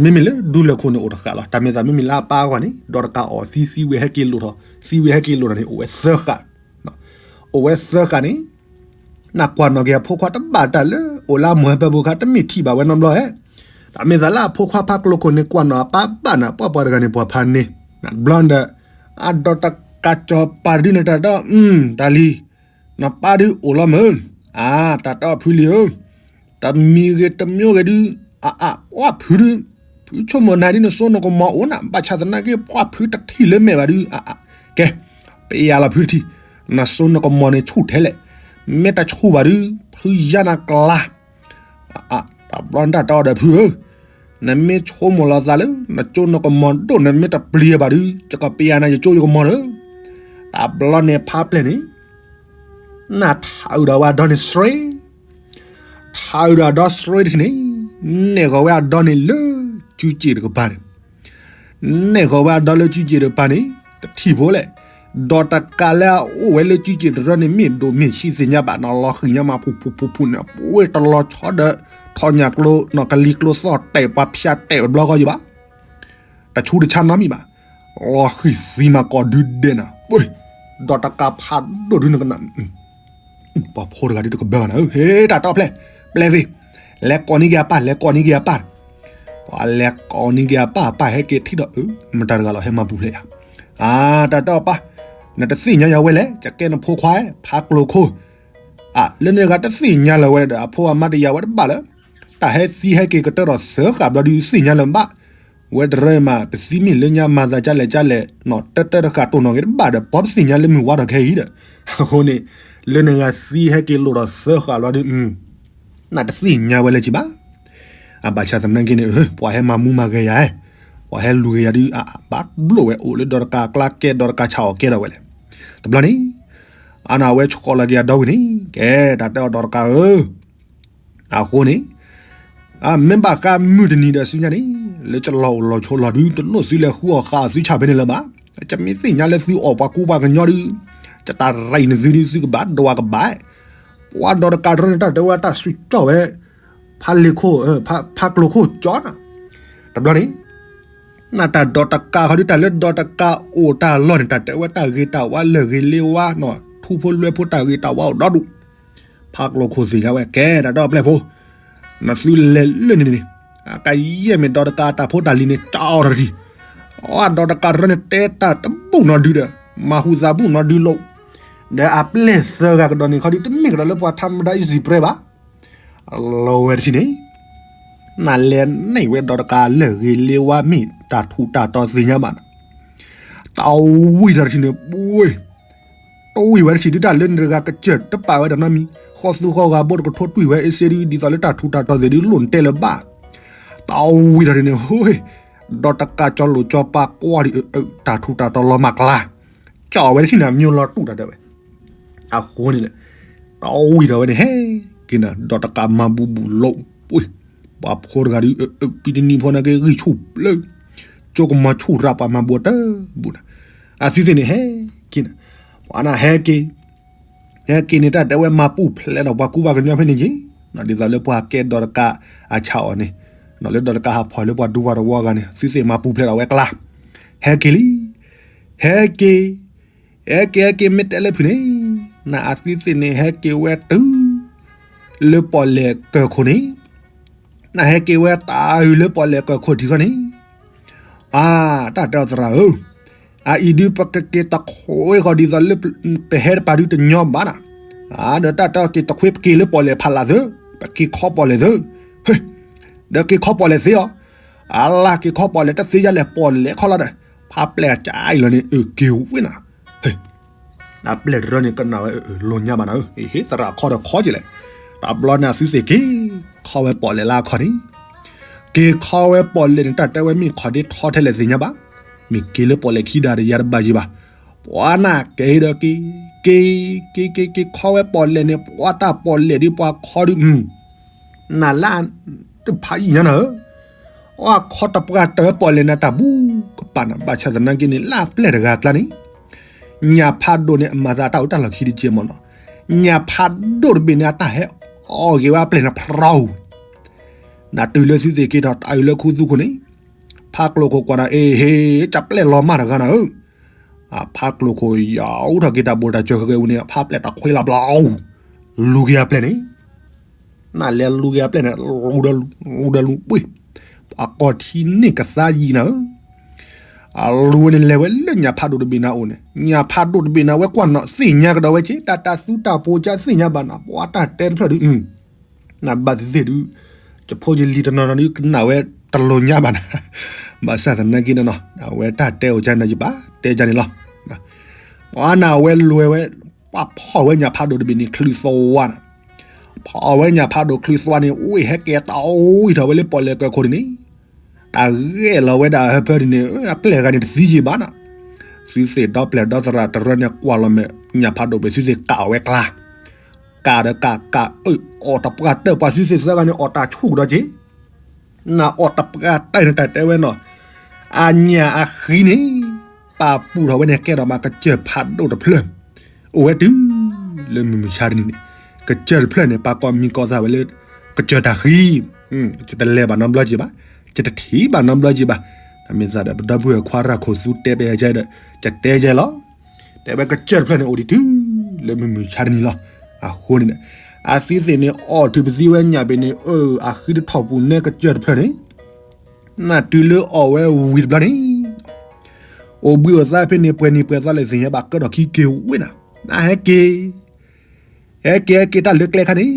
မ့မ့ၢ်လၢဒူလၢၢ်ခိၣ်န့ၣ်အိၣ်တဃာ်လီၤ. တၢ်မ့ၢ်သးမ့မ့ၢ်လၢအပၢ်အဂီၢ်န့ၣ် ဒီးတကးအီၤသံ သံဝံၤဟဲက့ၤလိာ်ထီၣ်, သံဝံၤဟဲက့ၤလိာ်ထီၣ်န့ၣ် အိၣ်ဝဲသၢဃာ်, အိၣ်ဝဲသၢဃာ်န့ၣ်, နကွၢ်နီၣ်က့ၤအဖိခွါတဘၣ်တၢ်လၢ အိၣ်လၢအမိၢ်ဟဲပၢပူၤခါ တမ့ၢ်ထံၣ်ဘၣ်ဝဲနီတဘျီဧါ, တၢ်မ့ၢ်သးလၢအဖိခွါဖးကျိခိၣ်န့ၣ် ကွၢ်နီၣ်အပၢ်ဘၣ်နၤ ပှၢ်ပှၤတဂၤန့ၣ် ပှၤဖးန့ၣ်, တဘျီဒီး အဒီးတကးကၠီပၤဒုန့ၣ်တၢ်ဒီး တၢ်လံ နပၢ်ဒုအိၣ်လီၤမုၢ်, အါ တၢ်တဲအီၤဖုလံၤဧၢ, တမံၤဂ့ၤတမံၤဂ့ၤဒု, အါအါ ပှၢ်ဖုဒု, ဖုဆိကမိၣ်နၤဒု နစိနကမီၤအိၣ်နၤ ဘၣ်ဆၣ်သနာ်က့ ပှၢ်ဖုတထံၣ်လၢမဲာ်ဘၣ်ဒု, အါအါ, ကဲ, ပယၤလီၤဖုတထံၣ်, နစိနကမီၤန့ၣ်ဆူၣ်ထဲလဲၣ်, မ့ၢ်တဆူၣ်ဘၣ်ဒု, ဖုယါနၤကျါ အါအါ, တဘျီနတၢ်တဲအီၤဒီးဖုဧၢ, နမ့ၢ်ဆိကမိၣ်လီၤသးလၢ နကၠိနကမီၤဒိၣ် နမ့ၢ်တပျံၤဘၣ်ဒီး ယကပျံၤနၤယကၠိယကမီၤဒီး, တဘျီန့ၣ်ဖးပျဲၢ်န့ၣ် နၢ်ထးအုးဒီးဝဲအဒီန့ၣ်စှ့, ထးအုးဒီးအဒီစှ့တထံၣ်န့ၣ်, နဲၣ်ဃီၤဝဲအဒီန့ၣ်လၢ စုစ့ၣ်တကပၤန့ၣ် နဲၣ်ဃီၤဝဲအဒီလၢစုစ့ၣ်တကပၤန့ၣ် တထံၣ်ဖိလဲၣ်. ဒီးတကးလၢအအိၣ်ဝဲလၢစုစ့ၣ်တရၢန့ၣ် မ့ၢ်ဒိၣ်မ့ၢ်ဆံးသ့ၣ်ညါဘၣ်နီၤ လီၤဃံၤညါမးဖူဖူဖူဖူန့ၣ် ပဝဲတလီၤဆီဒီး ထီၣ်ညၣ်ကျိ နီၢ်ကလံၤကျိသီၣ်တဲာ်ပှၤဖၠးတဲာ်ဘျီဃီယဘၣ် တဆူတဆါနီတမံၤဘၣ်. လီၤဃံၤသံမးကိးဒုဒဲးနၤ, ဒီးတကးဖးဒိၣ်ဒုနကနၣ် ပှၤဖိတဂၤဒ်တကဘၢနၤဧၢ, ဟ့ တၢ်တီပျဲၢ်, ပျဲၢ်သ့ၣ်, လဲၤကိးန့ၢ်က့ၤအပၢ်, လဲၤကိးန့ၢ်က့ၤအပၢ်, ပှၤလဲၤကိးန့ၢ်က့ၤအပၢ်, အပၢ်ဟဲက့ၤထံၣ်ဒီး အၢ မတၤတဂၤလီၤ ဟဲမၤပူၤဖျဲးယၤ, အါ တၢ်တီပၢ်, နတသ့ၣ်ညါယၤဝဲလဲၣ်, ယကဲနဖိခွါ ဖးကျိၤခိၣ်, အါ လၢန့ၣ်တဂၤတသ့ၣ်ညါလၢၤဝဲဒီး အဖိအမါတယာ်ဝဲတဘၣ်လၢ တၢ်ဟဲသံဟဲက့ၤကတၢၢ်ဒီးသၢဃာ်ဘျီဒုးသ့ၣ်ညါလၢၤဘၣ် ဝဲတရၢမး ပသံမ့ၢ်လၢညါမၤသးကလဲၣ်ကလဲၣ်နီၤ တၢတၢတဃာ်တိၢ်နီၣ်က့ၤတဘၣ်ဒီး ပီတသ့ၣ်ညါလၢမုၢ်ဝါထီၣ်ခဲအံၤဒီး, အဃိန့ၣ် လၢနဂၤသံဟဲက့ၤလိာ်ဒီးသၢဃာ်လီၤဒုး, နတသ့ၣ်ညါဝဲလၢၤဘၣ်. အဘၣ်ဆၣ်သနာ်က့န့ၣ် ပှၤဟဲမၤမူမၤဂဲၤယၤ, ပှၤဟဲလူၤဂဲၤယၤဒုး ဘၣ်ဘျိၣ်ဝဲအိၣ်လၢဒီးတကးအကျါကဲဒီးတကးဆၣ်အီၤကဲဒီးဝဲလဲၣ်. တဘျီန့ၣ် အါနၤဝဲဆှီလီၤက့ၤအဒီဝံၤန့ၣ် ကဲတၢ်တဲအီၤဒီးတကးဧၢ အဃိန့ၣ် မ့ၢ်ဘၣ်ဃးမုၢ်တနံၤဒီးစုညါန့ၣ် လၢယလီၤအိၣ်လီၤဆိးလီၤဒုး တလိၣ်သုလဲၤဃုအီၣ်ဃာ်အီၣ်သုဆၣ်ဖဲန့ၣ်လၢၤဘၣ်. ယမ့ၢ်သ့ၣ်ညါလၢသုအီၣ်ပှၤကူပှၤကညီဒုး ယတၢ်ရံၣ်နသုဒုး သုကဘၣ်ဒွးကဘၣ်. ပှၤဒီးတကးတရၢန့ၣ် တၢ်တဲဝဲတၢ်စူၤကၠီၣ်ဝဲ ဖးလ့ၤခိၣ် ဖးကျိၤခိၣ်ကၠီနၤ. တဘျီန့ၣ် နတၢ်ဒီးတကးဃီဒုး တၢ်လၢဒီးတကးအိၣ်တၢ်လီၢ်န့ၣ် တၢ်တဲဝဲတၢ်ဂ့ၤတၢ်ဝါလၢာ်ဂ့ၤလ့ဝါနီၤ ထူဖိလွဲဖိတၢ်ဂ့ၤတၢ်ဝါအိၣ်ဒီဒူၣ်. ဖးကျိၤခိၣ်သ့ၣ်ညါဝဲ ကဲတၢ်ဒီပျဲၢ်ဖိ, နသုလဲၤလၢန့ၣ်န့ၣ် အကယဲၢ်မ့ၢ်ဒီးတကးတၢ်ဖိတၢ်လံၤန့ၣ် ကၠီအီၤတထံၣ်. အဒီးတကးတရၢန့ၣ် တဲတၢ်တဘူၣ်နီၤဒုးဒီး မၤဟူသးဘူၣ်နီၤဒုးလိာ်, ဒီးအပျဲၢ်သၢဂၤကဒီးန့ၣ်ခီဒုး တမ့ၢ်ကဒီးလၢပှၤထါမတၤအံၤစံးပြဲဘၣ် လီၤဝဲတထံၣ်န့ၣ် နလဲၤန့ၢ်ဝဲဒီးတကးလၢာ်ဂ့ၤလ့ဝါမ့ၢ်တၢ်ထူးတၢ်တီၤသ့ၣ်ညါဘၣ်နၤ, တၢ်ဝံၣ်ထီၣ်တထံၣ်န့ၣ် ပှ့ၤ, တဝံၣ်ဝဲတထံၣ်ဒုးတၢ်လၢန့ၣ်တဂၤကစၢၢ်တပာ်ဝဲဒီးနီတမံၤ, ဃီသူဃီဂၤဘိတကထိတွံၢ်ဝဲအ့စ့ဒုး ဒ်သိးလၢတၢ်ထူးတၢ်တီၤသ့ၣ်ဒုးလိၣ်နတဲလၢၤဘၣ်, တၢ်ဝံၣ်ထီၣ်တထံၣ်န့ၣ် ဟ့ၣ်, ဒီးတကးကၠီလိာ်ကၠီပာ်ကွၢ်ဒံး တၢ်ထူးတၢ်တီၤလီၤမၢ်ကျါ ကၠီဝဲတထံၣ်န့ၣ် အမၠိလီၤတူၢ်တၢ်တဲဝဲ, အဃိန့ၣ် တၢ်ဝံၣ်ထီၣ်ဝဲန့ၣ် ဟဲက့ၤနၤ ဒီးတကးမၤဘူးဘူးလိာ်, ပှၤဖိတဂၤဒုး ပံတနံၤဖိန့ၣ်က့ၤဂံၢ်ဆူၣ်ဘျၢ, ကၠိကမီၤဆူၣ်ရၣ်ပှၤမၤဘူးတၢ်ဘူးနၤ, အသုသ့ၣ်န့ၣ်ဟဲက့ၤနၤ, ပှၤနၤဟဲက့ၤ ဟဲက့ၤန့ၣ် တၢ်တဲဝဲမၤပူၤဖျဲးဒီးပှၤကူပှၤကညီဖဲန့ၣ်က့ၤ, ဒ်သိးလၢပှၤကဲဒီးတကးအဆၣ်အီၤန့ၣ်, လၢဒီးတကးဟးဖီၣ်လၢပှၤဒူပှၤသဝီဂၤန့ၣ် သုသ့ၣ်မၤပူၤဖျဲးဒီးဝဲကျါ, ဟဲက့ၤလံ, ဟဲက့ၤ, ဟဲက့ၤဟဲက့ၤမ့ၢ်တဲလၢဖုၣ်န့ၣ်, နအသုသ့ၣ်န့ၣ်ဟဲက့ၤဝဲတုၤ လၢပီၣ်လဲၣ်ကၢၢ်ခိၣ်န့ၣ်, နဟဲက့ၤဝဲတၢ်အုၣ်လၢပီၣ်လဲၣ်ကၢၢ်ခိၣ်ထံးခီန့ၣ် အါ တၢ်တဲအီၤသရၣ်ဧၢ, အအံၤဒုးပကက့ၤတခွ့ဃီဒ်သိးလၢ ပဟဲတပၤဒုးတညီဘၣ်နၤ, အါ ဒီးတၢ်တဲအီၤက့ၤတခွ့ပက့ၤလၢပီၣ်လဲၣ်ဖးလာ်သၢ, ပက့ၤခီပီၣ်လဲၣ်သၢ, ဒီးက့ၤခီပီၣ်လဲၣ်သ့အီၤ, အါလၢက့ၤခီပီၣ်လဲၣ်တသ့ယါလဲၣ်ပီၣ်လဲၣ်ခီလီၤဒီး, ဖးပျဲၢ်အကါအံၤလီၤန့ၣ် အက့ၤဝဲနၤ အပျဲၢ်တရၢန့ၣ်ကနၣ်ဝဲ လိာ်ညါဘၣ်နၤဧၢ, ဟ့ၣ်သရၣ်ခီဒီးခီက့ၤလဲၣ်, တဘျီန့ၣ်အသုသ့ၣ်က့ၤခီဝဲပီၣ်လဲၣ်လၢအခီၣ်န့ၣ်, က့ၤခီဝဲပီၣ်လဲၣ်န့ၣ် တၢ်တဲဝဲမ့ၢ်ခီၣ်ဒ့ထီထဲလဲၣ်သ့ၣ်ညါဘၣ်, မ့ၢ်က့ၤလၢပီၣ်လဲၣ်ခံဒၣ်တယါတဘၣ်ယံၤဘၣ်, ပှၤနၢ်က့ၤဒီးက့ၤ, က့ၤ, က့ၤက့ၤက့ၤခီဝဲပီၣ်လဲၣ်န့ၣ် ပှၤတၢ်ပီၣ်လဲၣ်ဒ်ပှၤခီဒုး နၢ်လၢ တဖးယံာ်ညါနၤဧၢ, အီၣ်ခီတပှၢ်တၢၢ်ပီၣ်လဲၣ်န့ၣ် တၢ်ဘူးကပၤနၤ ဘၣ်ဆၣ်သနာ်က့န့ၣ် လၢအပျဲၢ်တဂၤအကျါန့ၣ်, ညၣ်ဖးဒိၣ်န့ၣ် အမၤသးတၢ်အိၣ်တၢ်လီၢ်ခံတကဲမ့ၢ်နီၤ, ညၣ်ဖးဒိၣ်တဘ့ၣ်န့ၣ် အတၢ်ဟဲအီၣ်က့ၤဝဲအပျဲၢ်န့ၣ် ဖြီဝဲ, နတုၤလၢသုသ့ၣ်က့ၤထီၣ်တၢ်အုၣ်လၢခူသူၣ်ခိၣ်န့ၣ်, ဖးကျိၤခိၣ်ကွၢ်ဒီး အ့ဟ့ၣ် ကပျဲၢ်လီၤမၢ်တဂၤနၤဧၢ, အဖးကျိၤခိၣ်ယၤအူထီၣ်က့ၤတၢ်ဘိၣ်တၢ်စၢၤဃဲၤဝံၤန့ၣ် အဖးပျဲၢ်တၢ်ခွ့လီၤဘျီအူ, လူၤက့ၤအပျဲၢ်န့ၣ် နလဲၤလူၤက့ၤအပျဲၢ်န့ၣ် လူၤဒီးလူၤ လူၤဒီးလူၤပှ့ၤ, ပှၤကီၢ်ထံန့ၣ်ကသါယံာ်နၤဧၢ, အလူၤဝဲန့ၣ်လဲၤဝဲလၢညၣ်ဖးဒိၣ်တဘ့ၣ်န့ၣ်အအိၣ်န့ၣ် ညၣ်ဖးဒိၣ်တဘ့ၣ်န့ၣ် အဝဲကွၢ်နီၣ်သ့ၣ်ညါကဒီးဝဲက့ၤ တၢ်တၢ်သူတၢ်ပိၤကသ့ၣ်ညါဘၣ်နၤ ပှၤတၢ်တဲတဖျၢၣ်ဒုး နဘၣ်သ့ၣ်သ့ၣ်ဒုး, ယဖိယလံၤတနီၤနီၤဒုးကနၣ်ဝဲတလိာ်ညါဘၣ်နၤ, ဘၣ်ဆၣ်သနာ်က့န့ၣ်နီၤ အဝဲတၢ်တဲအိၣ်ကန့ၣ် ယဘၣ်တဲကန့ၣ်လီၤ. ပှၤနၢ်ဝဲလွဲဝဲ, ပှၤဖီၣ်ဝဲညၣ်ဖးဒိၣ်တဘ့ၣ်န့ၣ် ချုးသွါနၤ, ဖီၣ်ဝဲညၣ်ဖးဒိၣ်ချုးသွါန့ၣ် အိၣ်ဟဲက့ၤတၢ်အီၣ်ထီၣ်ဝဲလၢပီၣ်လဲၣ်ကၢၢ်ခိၣ်န့ၣ်န့ၣ်, တၢ်ဂဲၤလီၤဝဲဒၣ်ဟၢဖၢဒ်န့ၣ် အပျဲၢ်ဂၤန့ၣ်တသံယံာ်ဘၣ်နီၤ. သုသ့ၣ်ဒီပျဲၢ်ဒီသရၣ်တရၢန့ၣ်ကွၢ်လီၤမဲာ်ညၣ်ဖးဒိၣ်ပ့ၤ သုသ့ၣ်ကးအီၤဝဲကျါ, ကးဒီးကးကး အၢ အီၣ်တပှၢ်တၢၢ် ပှၤသုသ့ၣ်သၢဂၤန့ၣ် အီၣ်တၢ်ဆူၣ်ကဒီးက့ၤ နအီၣ်တပှၢ်တၢၢ်န့ၣ် တၢ်တဲဝဲနီၤ, အညၣ်အဃံန့ၣ် ပာ်ပူၣ်ထီၣ်ဝဲန့ၣ် ကဲထီၣ်မးကစၢၢ်ဖးဒိၣ်တဖျၢၣ်, အိၣ်ဝဲတုၤလၢမုၢ်မုၢ်ဆါတနံၤန့ၣ်, ကစၢၢ်တဖျၢၣ်န့ၣ် ပှၤကိးမံၤကိးသးဝဲလၢ ကစၢၢ်တၢ်ဃံ, ယတလဲၤဘၣ်နီတဘျီက့ၤဘၣ်, ယတထံၣ်ဘၣ်နီတဘျီက့ၤဘၣ်, တၢ်မ့ၢ်သးဒီး ပဒီပုၢ်ဝဲၢ်ခွါရၤခိၣ်သူတဲပျဲယဲဒီး ယတဲယဲလီၤ. တဲဝဲကစၢၢ်တဖျၢၣ်န့ၣ် အိၣ်ဒံးတုၤလၢမုၢ်မုၢ်ဆါတနံၤလီၤ. အဃိန့ၣ်ဒီး အသုသ့ၣ်န့ၣ် အီၣ်တုၤပသံဝဲညၣ်ဘ့ၣ်န့ၣ် အၢ အဃံတထီၣ်ပူၤနဲကစၢၢ်တဖျၢၣ်န့ၣ်, နတုၤလၢအီၣ်ဝဲဝံၤတဘျီန့ၣ်, အိၣ်ဘှံးအိၣ်သါဖဲန့ၣ် ပှဲၤနံၤပှဲၤသါလဲၣ်သ့ၣ်ညါဘၣ် ကၢထီၣ်ခံက့ၤဝ့ၢ်နၤ, နဟဲက့ၤ ဟဲက့ၤဟဲက့ၤတၢ်လၢကျဲခါန့ၣ်,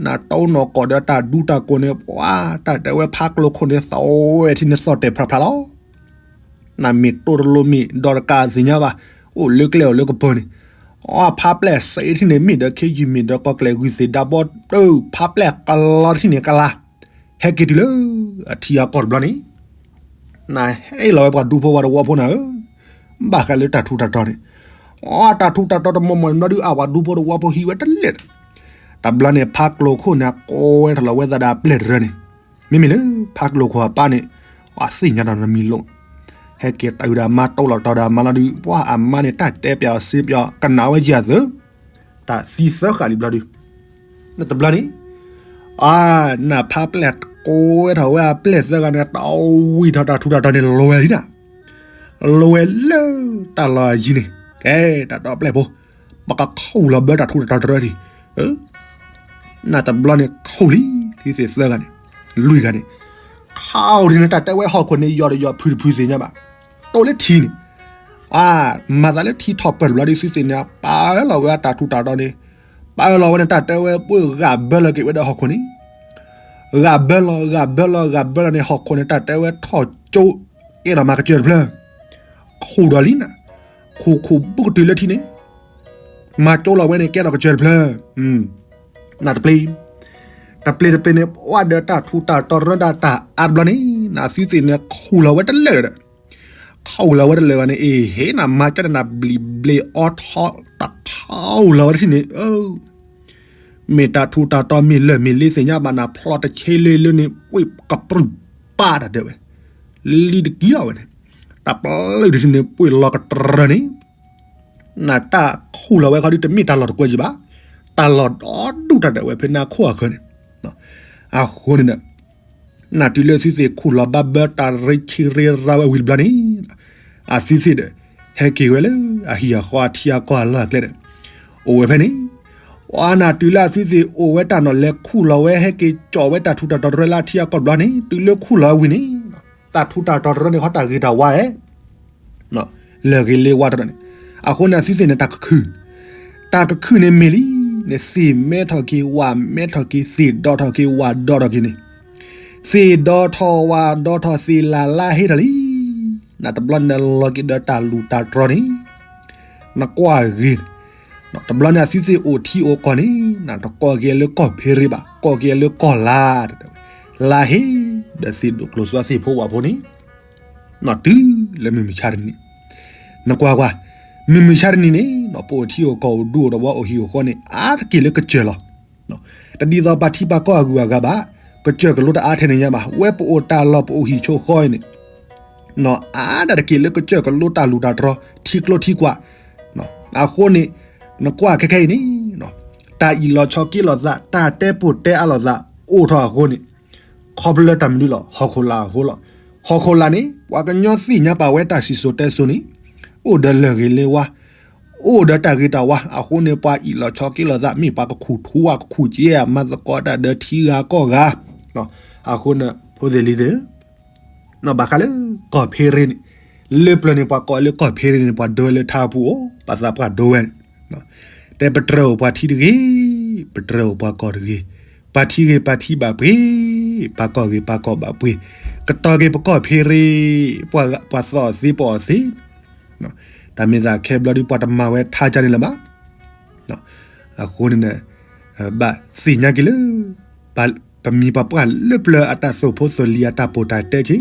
နတီနီၢ်ကီၢ်ဒီးတၢ်ဒူတၢ်ကိၢ်န့ၣ် ပှၤတၢ်တဲဝဲဖးကျိခိၣ်န့ၣ် သီဝဲထံန့ၣ်သီၣ်တဲာ်ဖျါဖျါလီၤ. နမ့ၢ်တိၢ်တလိၤမ့ၢ်ဒီးတကးသ့ၣ်ညါဘၣ်, အိၣ်လၢကျဲအိၣ်လၢကပၤန့ၣ်, အဖးပျဲၢ်စ့ထံန့ၣ် မ့ၢ်ဒီးခ့ယုၢ်မ့ၢ်ဒီးကီၢ်ကျဲၢ် ဂုၢ်သ့ၣ်ဒါဘီတၢ် ဖးပျဲၢ်ကလီထံန့ၣ်ကလါ, ဟဲက့ၤတုၤလၢအထံအကီၢ်တဘျီန့ၣ် နဟဲလီၤဝဲပှၤဒူဖိဝဲတဝီဖိနၤဧၢ, ဘၣ်ဃးလၢတၢ်ထူးတၢ်တီၤန့ၣ်, အတၢ်ထူးတၢ်တီၤတမီၢ်မီၢ်န့ၣ်ဘျီဒုး အဝဲဒူဖိတဝီဖိဟံးဝဲတလဲၣ်ဒီး, တဘျီန့ၣ် ဖးကျိခိၣ်န့ၣ် ကိးဝဲထီၣ်လီၤဝဲသးဒီးအပျဲၢ်တရၢန့ၣ်, မ့မ့ၢ်လၢဖးကျိခိၣ်အပၢ်န့ၣ်, အသ့ၣ်ညါတၢ်နီတမံၤလိာ်, ဟဲက့ၤတၢ်အုးဒီးအမါ တိၢ်လီၤတီၤဒီးအမါလီၤဒုး ပှၤအမါန့ၣ် တၢ်တဲပျးအီၤစ့ပျးအီၤ ကနၣ်ဝဲယၤသၢ တၢ်သံသၢဃာ်လံဘျီဒုး, တဘျီန့ၣ်, အနဖးပျဲၢ်ကိးဝဲထီၣ်ဝဲအပျဲၢ်သၢဂၤန့ၣ် တၢ်ဝံၣ်ထီၣ်တၢ်ထူးတၢ်တီၤန့ၣ် လွဲၤလံနၤ, လွဲၤလၢတၢ်လီၢ်အယံၤန့ၣ် ကဲ တၢ်ဒီပျဲၢ်ဖိ, ပကခူၣ်လီၤဘၢတၢ်ထူးတၢ်တီၤတရၢဒံး, နတဘျီန့ၣ်ခူၣ်လံ, သုသ့ၣ်သၢဂၤန့ၣ်, လွံၢ်ဂၤန့ၣ်, ခူၣ်ဒ်န့ၣ် တၢ်တဲဝဲဟီၣ်ခိၣ်န့ၣ် ယီၤတယီၤဖုၣ်တဖုၣ်သ့ၣ်ညါဘၣ်, တိၢ်လၢထံန့ၣ် အါ, မၤသးလၢထံထီၣ်ပၢၢ်တဘျီဒုး သုသ့ၣ်န့ၣ် ပာ်လီၤဝဲတၢ်ထူးတၢ်တီၤန့ၣ်, ပာ်လီၤဝဲန့ၣ် တၢ်တဲဝဲပှၤဂာ်ဘၢလီၤက့ၤဝဲဒီးဟီၣ်ခိၣ်န့ၣ်, ဂာ်ဘၢလီၤ ဂာ်ဘၢလီၤ ဂာ်ဘၢလီၤန့ၣ် ဟီၣ်ခိၣ်န့ၣ် တၢ်တဲဝဲထီၣ်ကၠိ ကဲထီၣ်မးကစၢၢ်တဖျၢၣ်, ခူၣ်ဒီးလံနၤ, ခူၣ်ခူၣ်ဘူးကတုၤလၢထံန့ၣ်, မၤကၠိလီၤဝဲန့ၣ် ကဲထီၣ်ကစၢၢ်တဖျၢၣ် နတပျ့ၤ, တပျ့ၤတပျ့ၤန့ၣ် ပှၤဒီးတၢ်ထူးတၢ်တီၤတရၢဒီးတၢ်အါတဘျီန့ၣ် နသုသ့ၣ်န့ၣ် ခူၣ်လီၤဝဲတလၢာ်ဒီး, ခူၣ်လီၤဝဲတလၢာ်ဘၣ်န့ၣ် အ့ၣ် ဟ့ၣ်နၤမၤကၢန့ၣ် နဘျံးဘျ့အီထီ တခူၣ်လီၤဝဲတထံၣ်န့ၣ်, မ့ၢ်တၢ်ထူးတၢ်တီၤမ့ၢ်လၢာ်မ့ၢ်လ့သ့ၣ်ညါဘၣ် နဖျီတဆ့လၢလၢန့ၣ် ပှ့ၢ်ကပြုၢ်ပာ်တၢ်ဒၢးဝဲ, လံတကံလီၤဝဲန့ၣ်, တၢ်ပျုၢ်တထံၣ်န့ၣ် ပှ့ၢ်လီၤကတြၢၢ်န့ၣ် နတၢ်ခူၣ်လီၤဝဲခီဒုး တမ့ၢ်တၢ်လီၢ်တကွဲးကံဘၣ်, တၢ်လီၢ်ဒီဒူၣ်တၢ်ဒၢးဝဲဖဲန့ၣ်ခိၣ်အဃၢၤန့ၣ်, အဃိန့ၣ်ဒီး နတုၤလၢသုသ့ၣ်ခူၣ်လီၤဘၣ်ဘၢတၢ်ရ့ဆံးရ့ရါဝဲဝံၤတဘျီန့ၣ်, အသုသ့ၣ်ဒီး ဟဲက့ၤဝဲလၢအဟံၣ်အဃီအထံအကီၢ်အလီၢ်အကျဲဒီး အိၣ်ဝဲဖဲန့ၣ်, အနတုၤလၢအသုသ့ၣ်အိၣ်ဝဲတၢ်နီၤလဲၤခူၣ်လီၤဝဲဟဲက့ၤကၠီၣ်ဝဲတၢ်ထူးတၢ်တီၤတရၢလၢအထံအကီၢ်တဘျီန့ၣ် တုၤလၢခူၣ်လီၤဝဲဝံၤန့ၣ်, တၢ်ထူးတၢ်တီၤတရၢန့ၣ်ခီတၢ်ဂ့ၤတၢ်ဝါဧါ လၢာ်ဂ့ၤလ့ဝါတရီန့ၣ်, အဃိန့ၣ် အသုသ့ၣ်န့ၣ် တၢ်ကခုၣ်, တၢ်ကခုၣ်န့ၣ်မ့ၢ်လံန့ၣ် သ့ၣ်မဲထီၣ်က့ၤ ဝၣ်မဲထီၣ်က့ၤ သ့ၣ်ဒီထီၣ်က့ၤ ဝၣ်ဒီထီၣ်က့ၤန့ၣ်, သ့ၣ်ဒီထီၣ် ဝၣ်ဒီထီၣ် သ့ၣ်လၢ်လါဟ့ထီၣ်လံ, နတဘျီန့ၣ်လီၤက့ၤဒီးတၢ်လူၢ်တၢ်တြီန့ၣ်, နကွၢ်ဂ့ၤ, တဘျီန့ၣ် အသုသ့ၣ်အိၣ်ထံအိၣ်ကီၢ်န့ၣ် နတကိးက့ၤလၢကီၢ်ဖ့ရ့ဘၣ် ကိးက့ၤလၢကီၢ်လါ, လါဟ့ဒီးသ့ၣ်ဒိၣ်ကျိၤသွါသ့ၣ်ဖိဝၣ်ဖိန့ၣ် နတုၤလၢမုၢ်မဆါတနံၤန့ၣ်, နကွၢ်ကွၢ်, မုၢ်မဆါတနံၤန့ၣ် ပအိၣ်ထံအိၣ်ကီၢ်အိၣ်ဒူအိၣ်သဝီအိၣ်ဟံၣ်အိၣ်ဃီန့ၣ် အါတက့ၢ်လၢကစၢၢ်လီၤ. တဒ်သိးပှၤထံပှၤကီၢ်အဂုၤအဂၤဘၣ်, ကစၢၢ်ကလိတအါထဲန့ၣ်ညါဘၣ်, ဝဲပအိၣ်တၢ်လီၢ်ပအိၣ်ဟံၣ်ဆိဃီအံၤန့ၣ် အါဒၣ်တက့ၢ်လၢကစၢၢ်ကလိတၢ်လူၢ်တၢ်တြီ ထံကျိထံကွာ်, အဃိန့ၣ် နကွၢ်ခဲခဲအံၤန့ၣ် တၢ်အ့ၣ်လိာ်ဆိးက့လိာ်သး တၢ်တဲပိၢ်တဲအါလိာ်သး အိၣ်ထီၣ်အဃိန့ၣ် ခီဖျိလၢတၢ်မနုၤလီၤ ဟီၣ်ခိၣ်လာ်အဃိလီၤ. ဟီၣ်ခိၣ်လာ်န့ၣ် ပှၤကညီသ့ၣ်ညါပာ်ဝဲတၢ်စံၣ်စိၤတဲစိၤန့ၣ် အိၣ်ဒီးလၢာ်ဂ့ၤလ့ဝါ, အိၣ်ဒီးတၢ်ဂ့ၤတၢ်ဝါ အဃိန့ၣ် ပှၤအ့ၣ်လိာ်ဆိးက့လိာ်သး မ့ၢ်ပှၤကခူၣ်ထူဝါကခူၣ်က့ဧါ မၤသကိးတၢ်ဒီးထံဂၤကီၢ်ဂၤ, အဃိန့ၣ် ဖိသ့ၣ်လံၤသ့ၣ်ဧၢ ဘၣ်ဃးလၢကီၢ်ဖ့ရ့န့ၣ်, လၢပျၢၤန့ၣ် ပှၤကိးလၢကီၢ်ဖ့ရ့န့ၣ် ပှၤဒိဝဲလၢထါပူၤအိၣ် ပှၤသးပှၢ်ဒိဝဲန့ၣ်, တဲပတြၢၤအိၣ်ပှၤထံတဂ့ၤ, ပတြၢၤအိၣ်ပှၤကီၢ်တဂ့ၤ, ပှၤထံဂ့ၤပှၤထံဘၣ်ပှ့ၤ, ပှၤကီၢ်ဂ့ၤပှၤကီၢ်ဘၣ်ပှ့ၤ, ကတီၤက့ၤပကီၢ်ဖ့ရ့, ပှၤသီၣ်သ့ပအီၣ်သ့, တၢ်မ့ၢ်သးခဲဘျီဒုး ပှၤတမၤဝဲထါကန့ၣ်လၢၤဘၣ်. အဃိန့ၣ် ဘၣ်သ့ၣ်ညါက့ၤလၢ ပမံၤပပှၢ်လၢပျၢၤအတၢ်သိၣ်ဖိသိၣ်လံၤအတၢ်ပိၢ်တၢ်တဲက့ၤ,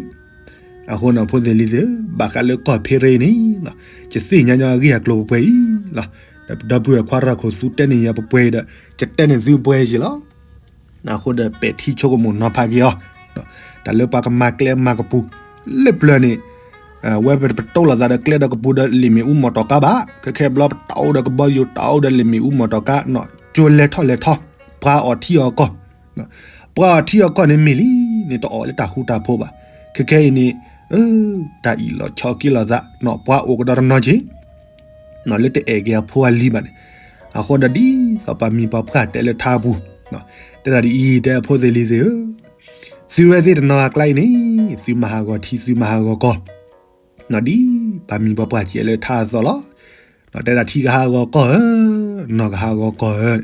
အဃိန့ၣ် ဖိသ့ၣ်လံၤသ့ၣ်ဧၢ, ဘၣ်ဃးလၢကီၢ်ဖ့ရ့အံၤန့ၣ်, ယသ့ၣ်ညါညီအဂ့ၢ်အကျိၤပှဲၤပှဲၤအံၤလီၤ. ဒီပုၢ်ဝဲၢ်ခွါရၢ်ခိၣ်သူတဲန့ၢ်ယၤပှဲၤပှဲၤအံၤဒီး ယတဲန့ၢ်သုပှဲၤအံၤလီၤ. အဃိဒီးပဲာ်ထံဆိကမိၣ်နီၤဖးက့ၤအီၤ, တၢ်လၢပှၤကမၤကျဲမၤကပူၤ လၢပျၢၤန့ၣ်, ဝဲပတတိလိာ်သးဒီးကျဲဒီးကပူၤဒီးလံာ်မ့ၣ်အူမီၢ်တီၤကါဘၣ်, ခဲခဲဘျီပတၢ်အိၣ်ဒီးကဘီယူၤ တၢ်အိၣ်ဒီးလံာ်မ့ၣ်အူမီၢ်တီၤကါ, ကၠိလဲၤထီၣ်လဲၤထီ, ပှၤအီၣ်ထံအီၣ်ကီၢ် ပှၤအီၣ်ထံအီၣ်ကီၢ်န့ၣ်မ့ၢ်လံန့ၣ် တအီၣ်လၢတၢ်ဃူတၢ်ဖိးဘၣ်. ခဲခဲအံၤန့ၣ်, တၢ်အံၣ်လိာ်ဆိးက့လိာ်သး, ပှၤအိၣ်ကဒီးတနီၤက့ၤ, လၢတအဲၣ်က့ၤအဖိအလံၤဘၣ်န့ၣ်, အဃိဒီးဒ်သိးပှၤမံၤပှၤပှၢ်တဲလၢထါပူၤ, တဲဒၣ်ဒ်အံၤ တဲအဖိသ့ၣ်လံၤသ့ၣ်ဧၢ, သုဝဲသ့ၣ်တနီၤအကျါအံၤန့ၣ်, သုမၤဟးဂီၤထံ သုမၤဟးဂီၤကီၢ်, ဒီးဒ်ပှၤမံၤပှၤပှၢ်ကဲလၢထါအသိးလီၤ. တဲဒၣ်ထံကဟးဂီၤကီၢ်ဧၢ, နီၢ်ကဟးဂီၤကီၢ်ဧၢ,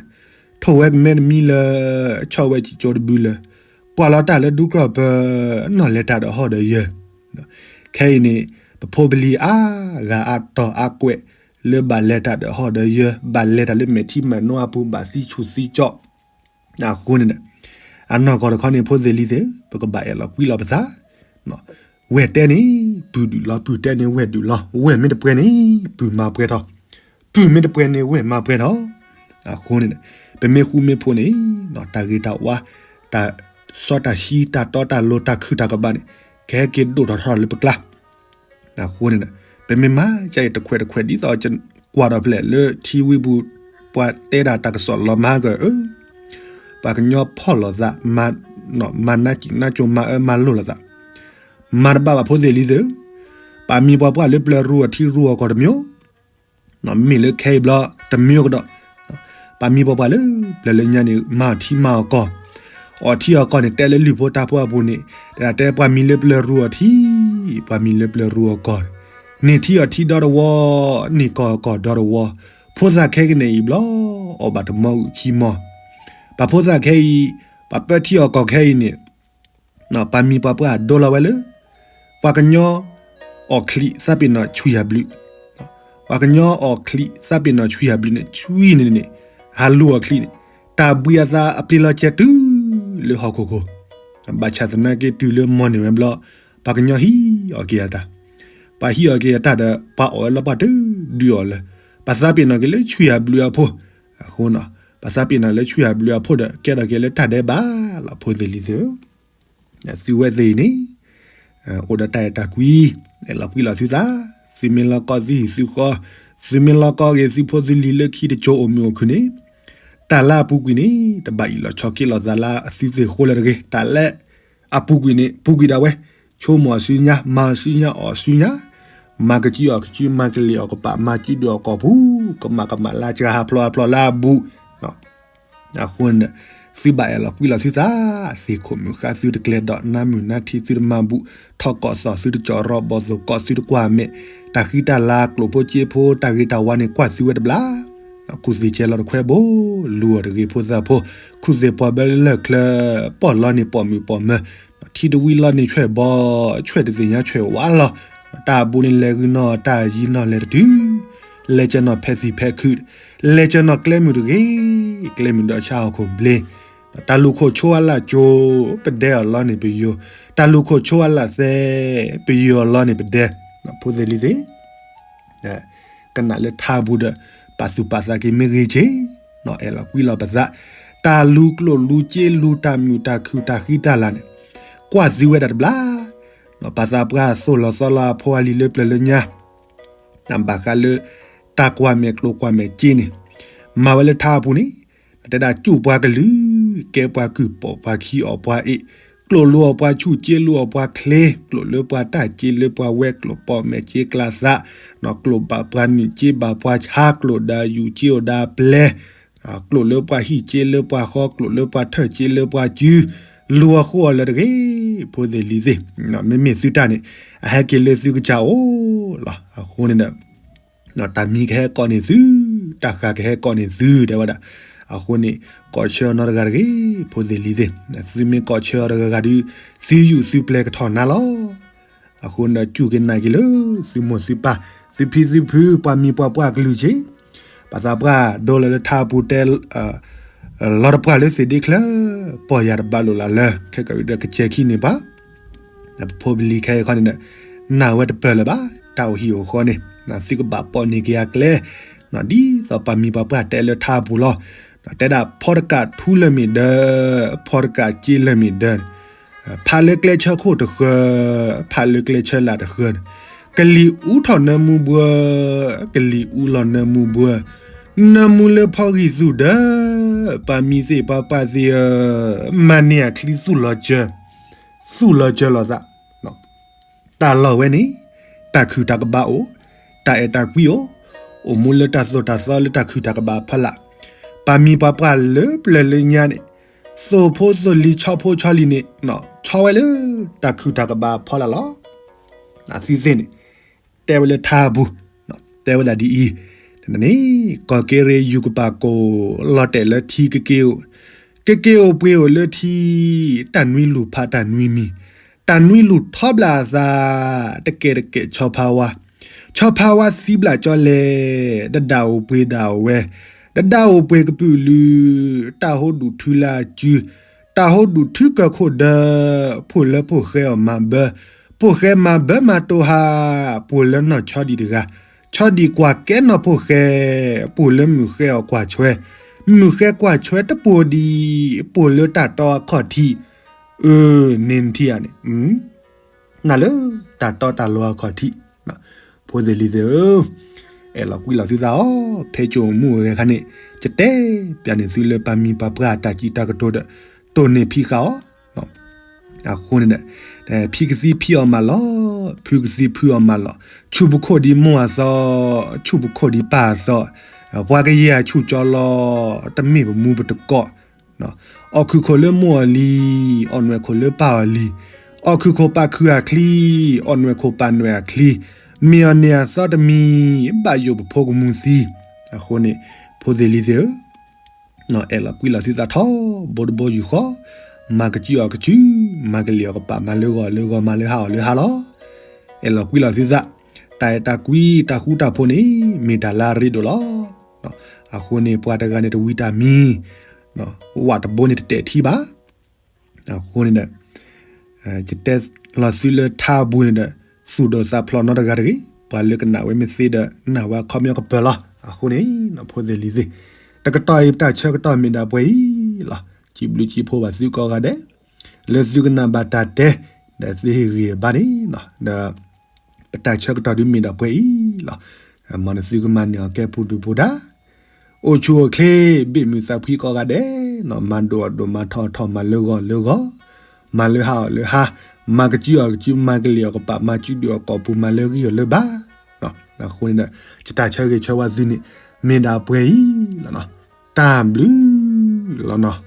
ထိၣ်ဝဲကမဲတမံၤလၢ, ဆီၣ်ဝဲစံၣ်ကၠိတဘုလၢ, ကွၢ်လီၤတၢ်လၢဒူကြၢၢ်ပၢ, နီၢ်လဲၤတၢ်ဒီးဟီၣ်ဒီးယၢၤ, ခဲအံၤန့ၣ်, ပဖိပလံၤအါဂၤအါတီၤအါကွဲး, လၢဘၣ်လဲၤတၢ်ဒီးဟီၣ်ဒီးယၢၤ ဘၣ်လဲၤတၢ်လၢမဲာ်ထံမဲာ်နိအပူၤ ဘၣ်သံဆူၣ်သံကၠီၣ်, အဃိန့ၣ်ဒီး, အနီၢ်ကီၢ်တခီန့ၣ် ဖိသ့ၣ်လံၤသ့ၣ်ဧၢ, ပကဘၣ်အဲၣ်လီၤကွံလီၤပသး, ဝဲၢ်တဲန့ၣ်, ပုၢ်ဒုးလီၤ, ပုၢ်တဲန့ၣ် ဝဲၢ်ဒုးလီၤ, ဝဲၢ်မ့ၢ်တပှဲၤန့ၣ်, ပုၢ်မၤပှဲၤထီၣ်, ပုၢ်မ့ၢ်တပှဲၤန့ၣ် ဝဲၢ်မၤပှဲၤထီၣ်, အဃိန့ၣ်ဒီး, ပမ့ၢ်ဃူမ့ၢ်ဖိးန့ၣ်, တၢ်ဂ့ၤတၢ်ဝါ, တၢ်စီတၢ်ဆှံ တၢ်တီတၢ်လိၤ တၢ်ခုၣ်တၢ်ကဘၣ်န့ၣ်, ကဟဲက့ၤဒိၣ်ထီၣ်ထီၣ်လၢပကျါ အဃိန့ၣ်ဒီး, ပမ့ၢ်မၤကဲအံၤတခွဲးတခွဲးဒ်သိးကွၢ်ဒီးဖျဲၣ်လၢထံဝံပူၤ, ပှၤတဲဒၣ်တၢ်ကစီၣ်လီၤမၤကၢၢ်ဧၢ, ပှၤကညီဖီၣ်လိာ်သး, မၤနးစံၣ်နါကိၤ မၤအၢမၤလိာ်လိာ်သး, မၤတဘၣ်ဘၣ်ဖိသ့ၣ်လံၤသ့ၣ်ဧၢ, ပှၤမံၤပှၤပှၢ်လၢပျၢၤရူအီၤထံရူအီၤကီၢ်တမံၤ, မ့ၢ်လၢခဲအံၤဘျီတမံၤကဒီး, ပှၤမံၤပှၤပှၢ်လၢပျၢၤလၢညါန့ၣ် မၤအီၤထံမၤအီၤကီၢ်, အီၣ်ထံအီၣ်ကီၢ်န့ၣ် တဲလၢလုၢ်ဖိတၢ်ဖိအပူၤန့ၣ်, တဲဒၣ်တဲပှၤမံၤလၢပျၢၤရူအီၤထံ, ပှၤမံၤလၢပျၢၤရူအီၤကီၢ်, န့ၢ်ထံအီၣ်ထံဒီတဝီ, န့ၢ်ကီၢ်အီၣ်ကီၢ်ဒီတဝီ, ဖိသၣ်ခဲကနံၣ်အံၤဘျီ, အီၣ်ဘၣ်တမီအုၣ်ခံမီ, ပှၤဖိသၣ်ခဲအံၤ, ပှၤပၢထံအီၣ်ကီၢ်ခဲအံၤန့ၣ် ပှၤမံၤပှၤပှၢ်ဒိလီၤဝဲလၢ, ပှၤကညီ, အီၣ်ချံးသးပ့ၤနီၣ်ဆွံၣ်ဟၣ်ဘျုး, ပှၤကညီအီၣ်ချံးသးပ့ၤနီၣ်ဆွံၣ်ဟၣ်ဘျုးန့ၣ် ဆွံၣ်န့ၣ်န့ၣ်, ဟးလူၤအီၣ်ချံးန့ၣ်, တၢ်ဘှံးအသးအပျ့ၤလီၤကဲတုၤလၢဟီၣ်ခိၣ်ခိၣ်, ဘၣ်ဆၣ်သနာ်က့တုၤလၢမီၢ်န့ၢ်ဝဲဘျီ, ပှၤကညီဟံးအီၣ်က့ၤအတၢ်, ပှၤဟံးအီၣ်က့ၤအတၢ်ဒီး ပှၤအီၣ်ဝဲလီၤပှၢ်တုၤဒုးအီၤလၢ, ပှၤသးပ့ၤနီၣ်က့ၤလၢဆွံၣ်ဟၣ်ဘျုးအဖိ, အဃိ, ပှၤသးပ့ၤနီၣ်လၢဆွံၣ်ဟၣ်ဘျုးအဖိဒီး ကဲထီၣ်က့ၤလၢတၢ်ဒဲးဘးလီၤဖိသ့ၣ်လံၤသ့ၣ်ဧၢ, သုဝဲသ့ၣ်အံၤန့ၣ်, အိၣ်ဒီးတၢ်အဲၣ်တၢ်ကွံ, အဲၣ်လီၤကွံလီၤသုသး, သုမ့ၢ်လီၤကီသုဟံၣ်သုဃီ, သုမ့ၢ်လီၤကီက့ၤသုဖိသုလံၤလၢခံတကၠိအိၣ်မုာ်အိၣ်ခုၣ်န့ၣ်, တၢ်လၢအပူၤကွံာ်န့ၣ် တဘၣ်အံၣ်လီၤဆီးက့လိာ်သးလၢအသုသ့ၣ်ဃိလၢၤတဂ့ၤ, တၢ်လၢအပူၤကွံာ်န့ၣ် ပူၤကွံာ်ဒၣ်ဝဲ, ဆိကမိၣ်အီၤဆူညါ, မၤအီၤဆူညါ, မၤကစုအီၣ်ကစု, မၤကလံၣ်အီၣ်ကပာ်, မၤစုဒုၣ်အီၣ်ကီၢ်ပူၤ, ကမၣ်ကမၣ်လၢစှၤဟးဖျိးဟးဖျိးလၢအဘူး အဃိန့ၣ်, သုဘၣ်အဲၣ်လီၤကွံလီၤသုသး, သ့ၣ်ခိၣ်မုၢ်ဃါသုတကျဲၤဒီး, နါမုၢ်နါထံသုတမၤဘူၣ်, ထီၣ်ကီၢ်သီၣ်သုတကၠီၣ်ရီဘီၣ်သိၣ်ကီၢ်သုတကွၢ်မဲာ်, တၢ်ဃံတၢ်လၤကျိၣ်ဖိစ့ဖိတၢ်ဂ့ၤတၢ်ဝါန့ၣ် ကွၢ်သုဝဲတဘျီ ခူၣ်သ့ၣ်ကဲလီၤတခွဲဘိ, လူၤအီၤတဂ့ၤဖိသၣ်ဖိ, ခူၣ်သ့ၣ်ပီၢ်ဘၢလၢလၢၢ်ချၢ, ပီၢ်လီန့ၣ်ပိာ်မုၣ်ပိာ်မၢၤ, ထံတဝံလီန့ၣ်ဆွဲၣ်ဘီ, ဆွဲၣ်တသ့ၣ်ညါဆွဲၣ်ဝါလီၤ, တၢ်အဘူးန့ၣ်လဲၤဂုာ်နီၢ်တၢ်ယံၤနီၢ်လဲၤတတုၤ, လဲၤကၢနီၢ်ဖဲသံၣ်ဖဲခုး, လဲၤကၢနီၢ်ကျဲမုၢ်တဂ့ၤ, ကျဲမုၢ်ဒီးဆါဟီၣ်ခိၣ်ဘျ့, တၢ်လူၢ်ခိၣ်ဆိအလၢ်ကၠိ, ပဒဲအီၤလီန့ၣ်ပယိၤ, တၢ်လူၢ်ခိၣ်ဆိအလၢ်သဲ, ပယိၤအီၤလီန့ၣ်ပဒဲ, ဖိသ့ၣ်လံၤသ့ၣ် ကနၣ်လၢထါပူၤဒီး, ပာ်သူၣ်ပာ်သးက့ၤမ့ၢ်ဂ့ၤက့ၤ, အဲၣ်လီၤကွံလီၤပသး, တၢ်လူၤကျိၣ်လူၤစ့လူၤတၢ်မုာ်တၢ်ခုၣ်တၢ်ဃံတၢ်လၤန့ၣ်, ကွၢ်သုဝဲဒၣ်တဘျီ, ပှၤသးပှၢ်သိၣ်လီၤသီလီၤအဖိအလံၤလၢပျၢၤလၢညါ ဘၣ်ဃးလၢ, တၢ်ကွၢ်မဲာ်ကျိၣ်ကွၢ်မဲာ်စ့န့ၣ်, မၤဝဲလၢထါအပူၤန့ၣ်, တဲဒၣ်စူၢ်ပှၤကလုာ်, ကဲပှၤကုၢ်ပိာ်ပှၤခံအီၣ်ပှၤအ့ၣ်, ကျိၣ်လူၤအီၣ်ပှၤဆူၣ်စ့လူၤအီၣ်ပှၤချ့, ကျိၣ်လၢပှၤတၢ်စ့လၢပှၤဝဲကျိၣ်ပိာ်မဲာ်စ့ကျါသး, ကျိၣ်ဘၣ်ပှၤနုာ်စ့ဘၣ်ပှၤဆါကျိၣ်ဒီးယူၤစ့အိၣ်ဒီးပျဲၢ် ကျိၣ်လၢပှၤဟံၣ်စ့လၢပှၤဃီကျိၣ်လၢပှၤထၢၣ်စ့လၢပှၤစု, လူၤအဃိအီၤလၢတဂ့ၤ, ဖိသ့ၣ်လံၤသ့ၣ်, မ့မ့ၢ်သုတၢ်န့ၣ်, အဟဲက့ၤလၢသုကစၢ်အိၣ်လီၤ, အဃိန့ၣ်ဒီး, တၢ်မံကဟဲကိးန့ၢ်သု, တၢ်ဃၤကဟဲကိးန့ၢ်သု တဲဝဲဒၣ်, အဃိန့ၣ်, ကိးဆၢအီၤနီတဂၤတဂ့ၤ, ဖိသ့ၣ်လံၤသ့ၣ်, သုမ့ၢ်ကိးဆၢအီၤတဂၤဂၤဒီး, သုယူၢ်သုပျဲၤကထီၣ်နါလီၤ အဃိန့ၣ်ဒီးစူၢ်က့ၤနာ်က့ၤလၢ, သုမိၢ်သုပၢ်, သုဖံသုဖု ပှၤမံၤပှၤပှၢ်ကလုာ်က့ၤ, ပှၤသးပှၢ်ဒိလၢလၢထါပူၤတဲ, လီတပှၢ်လၢသ့ၣ်ဒ့ချၢ, ပီၢ်ယၢ်တဘၣ်လိာ်လၢ်လၢ် ခဲကဒီးကစဲၤခံန့ၣ်ပှၤ ပဖိပလံၤခဲအံၤခီန့ၣ်ဒီး နာ်ဝဲတပၢၢ်လၢၤဘၣ် တၢ်အိၣ်ဟံၣ်အိၣ်ဃီန့ၣ် သုကဘၣ်ပိာ်န့ၢ်က့ၤအကျဲ ဒ်သိးပှၤမံၤပှၤပှၢ်တဲလၢထါပူၤလီၤ. တဲဒၣ်ဖီတကးထူလၢမ့ၢ်ဒၢ ဖီတကးစ့လၢမ့ၢ်ဒၢ ဖးလၢကျဲဆၢခိၣ်တဃၢၤ ဖးလၢကျဲဆၢလာ်တဃၢၤန့ၣ် ကလံၤအူထီၣ်နၢမူဘှၢ ကလံၤအူလီၤနၢမူဘှၢ နၢမူလၢဖီဂံၢ်သူၣ်ဒၢ ပှၤမံၤသ့ၣ်ပှၤပှၢ်သ့ၣ်ဧၢ မၤန့ၢ်အချံသူၣ်လီၤစၢၤ သူၣ်လီၤစၢၤလိာ်သး တၢ်လီၢ်ဝဲန့ၣ် တၢ်ခုၣ်တၢ်ကဘၣ်အိၣ်, တၢ်အဲၣ်တၢ်ကွံအိၣ်, အိၣ်မူလၢတၢ်သိၣ်တၢ်သီလၢတၢ်ခုၣ်တၢ်ကဘၣ်အဖီလာ်, ပှၤမံၤပှၤပှၢ်လၢပျၢၤလၢညါန့ၣ် သိၣ်ဖိသိၣ်လံၤဆီဖိဆီလံၤန့ၣ် ဆီဝဲလၢတၢ်ခုၣ်တၢ်ကဘၣ်အဖီလာ်လီၤ. အသုသ့ၣ်န့ၣ် တဲဝဲလၢထါပူၤ, တဲဝဲဒၣ်ဒ်အံၤ, န့ၣ် ကီၢ်က့ရ့ယူၤကပာ်ကိၣ် လီၤတဲာ်လၢထံကက့ၤအိၣ်, ကက့ၤအိၣ်ပှ့ၤအိၣ်လၢထံ, တၢ်နွံလူၢ်ဖးတၢ်နွံမံၤ, တၢ်နွံလူၢ်ထီဘျးအသး, တကဲးတကဲးဆီဖါဝါ, ဆီဖါဝါသံဘျးကၠီလဲၣ်, တဒၣ်အိၣ်ပှ့ၤဒၣ်အိၣ်ဝဲ, တဒၣ်အိၣ်ပှ့ၤကပုာ်လုၢ်, တၢ်ဟိဒူၣ်ထုလၢအစု, တၢ်ဟိဒူၣ်ထုကၢၢ်ခိၣ်ဒၢ, ဖိၣ်လၢဖိၣ်ဃဲအီၤမၤဘၢ, ဖိၣ်ဃဲမၤဘၢမၤတိၤဟါ, ပှိၤလၢနီၢ်ဆီဒံၣ်တဂၤ, ဆီဒံၣ်ကွၢ်ကဲနီၢ်ဖိၣ်ဃဲ, ပှိၤလၢမုၢ်ဃဲအီၤကွၢ်ဆွဲ, မုၢ်ဃဲကွၢ်ဆွဲတပှိၤဒံး, ပှိၤလၢတၢ်တီအခီၣ်ထံး, အၢ န့ၣ်ထံၣ်ဧါန့ၣ်, နၤလၢတၢ်တီတၢ်လိၤအခီၣ်ထံး, ဖိသ့ၣ်လံၤသ့ၣ်ဧၢ, အဲၣ်လီၤကွံလီၤသုသးအီၤ, ဖဲကၠိမူအိၣ်ဂဲၤခါန့ၣ်, ယတဲပျးန့ၢ်သုလၢပှၤမံၤပှၤပှၢ်အတၢ်စံးတၢ်ကတိၤဒီး, တိၢ်န့ၢ်ဖံးဃာ်အီၤ အဃိန့ၣ်ဒီး, ဖံကသံဖံးအီၤမးလီၤ, ဖုကသံဖုးအီၤမးလီၤ, ဆူၣ်ပခိၣ်ဒံးမိၢ်အသီ, ဆူၣ်ပခိၣ်ဒံးပၢ်အသီ, ပှၤကယဲၢ်အဆူၣ်ကၠီလီၤ, တမ့ၢ်ပမူပတကိး, အီၣ်ခုၣ်ခိၣ်လၢမိၢ်အီၤလံ, အီၣ်နွဲၣ်ခိၣ်လၢပၢ်အီၤလံ, အီၣ်ခုၣ်ခိၣ်ပာ်ခုၣ်အချံ, အီၣ်နွဲၣ်ခိၣ်ပာ်နွဲၣ်အချံ, မ့ၢ်အီၤန့ၢ်အသီတမံၤ, ဘၣ်ယိၣ်ပဖိကမူသံ, အဃိန့ၣ်, ဖိသ့ၣ်လံၤသ့ၣ်ဧၢ အဲၣ်လီၤကွံလီၤသုသးထီဘိတဘိယူၢ်ဃီ, မၤကစုအီၣ်ကစု, မၤကလံၣ်အီၣ်ကပာ်, မၤလၢဂီၤလၢဂီၤ, မၤလၢဟါအီၣ်လၢဟါလီၤ. အဲၣ်လီၤကွံလီၤသုသး, တၢ်အဲၣ်တၢ်ကွံတၢ်ဃူတၢ်ဖိးန့ၣ် မ့ၢ်တၢ်လၢအရ့ဒိၣ်လီၤ. အဃိန့ၣ် ပှၤတဂၤန့ၣ်တဝံၤတၢ်မံၤ, ဝၣ်တဘိန့ၣ်တတဲာ်ထံဘၣ်. အဃိန့ၣ်ဒီး ယတဲလီၤသုလၢထါပူၤန့ၣ်ဒီး, သူၣ်ဒိၣ်သးဖျိးနီတဂၤတဂ့ၤ, ပှၤလၢကနၣ်ဝဲမ့ၢ်သ့ဒီး နၢ်ဝဲအခီပညီကပၢၢ်လီၤ. အဃိန့ၣ် ဖိသ့ၣ်လံၤသ့ၣ်, တကတီၢ်အံၤ ပတၢ်ဆၢကတီၢ်မ့ၢ်ဒၣ်ပှဲၤအံၤလီၤ. စံးဘျုးစံးဖှိၣ်ဘၣ်သုကိးဂၤဒဲး, လၢသုကနၣ်ဘၣ်တၢ်တဲ, ဒီးသုဟ့ၣ်ဂံၢ်ဘါန့ၣ်, ဒီး ပတၢ်ဆၢကတီၢ်ဒုးမ့ၢ်ဒၣ်ပှဲၤအံၤလီၤ. မ်နသုကမၤန့ၢ်အီၤကဲပူၤဒုၣ်ပူၤဒါ အိၣ်ဆူၣ်အိၣ်ချ့, ဘ့ၣ်မုၢ်သးဖှံကိးဂၤဒဲး, မၤဒိၣ်အီၣ်ဒိၣ်, မၤထီၣ်အထီၣ်, မၤလၢဂီၤအီၣ်လၢဂီၤ, မၤလၢဟါအီၣ်လၢဟါ, မၤကစုအီၣ်ကစု, မၤကလံၣ်အီၣ်ကပာ်, မၤစုဒုၣ်အီၣ်ကိာ်ပူၤ, မၤလၢဂံၢ်အီၣ်လၢဘါ. အဃိန့ၣ်ဒီး ယတၢ်ဆၢဂ့ၤဆၢဝါသုန့ၣ် မ့ၢ်ဒၣ်ပှဲၤအံၤလီၤ. တၢ်ဘျုးလီၤနီၤ.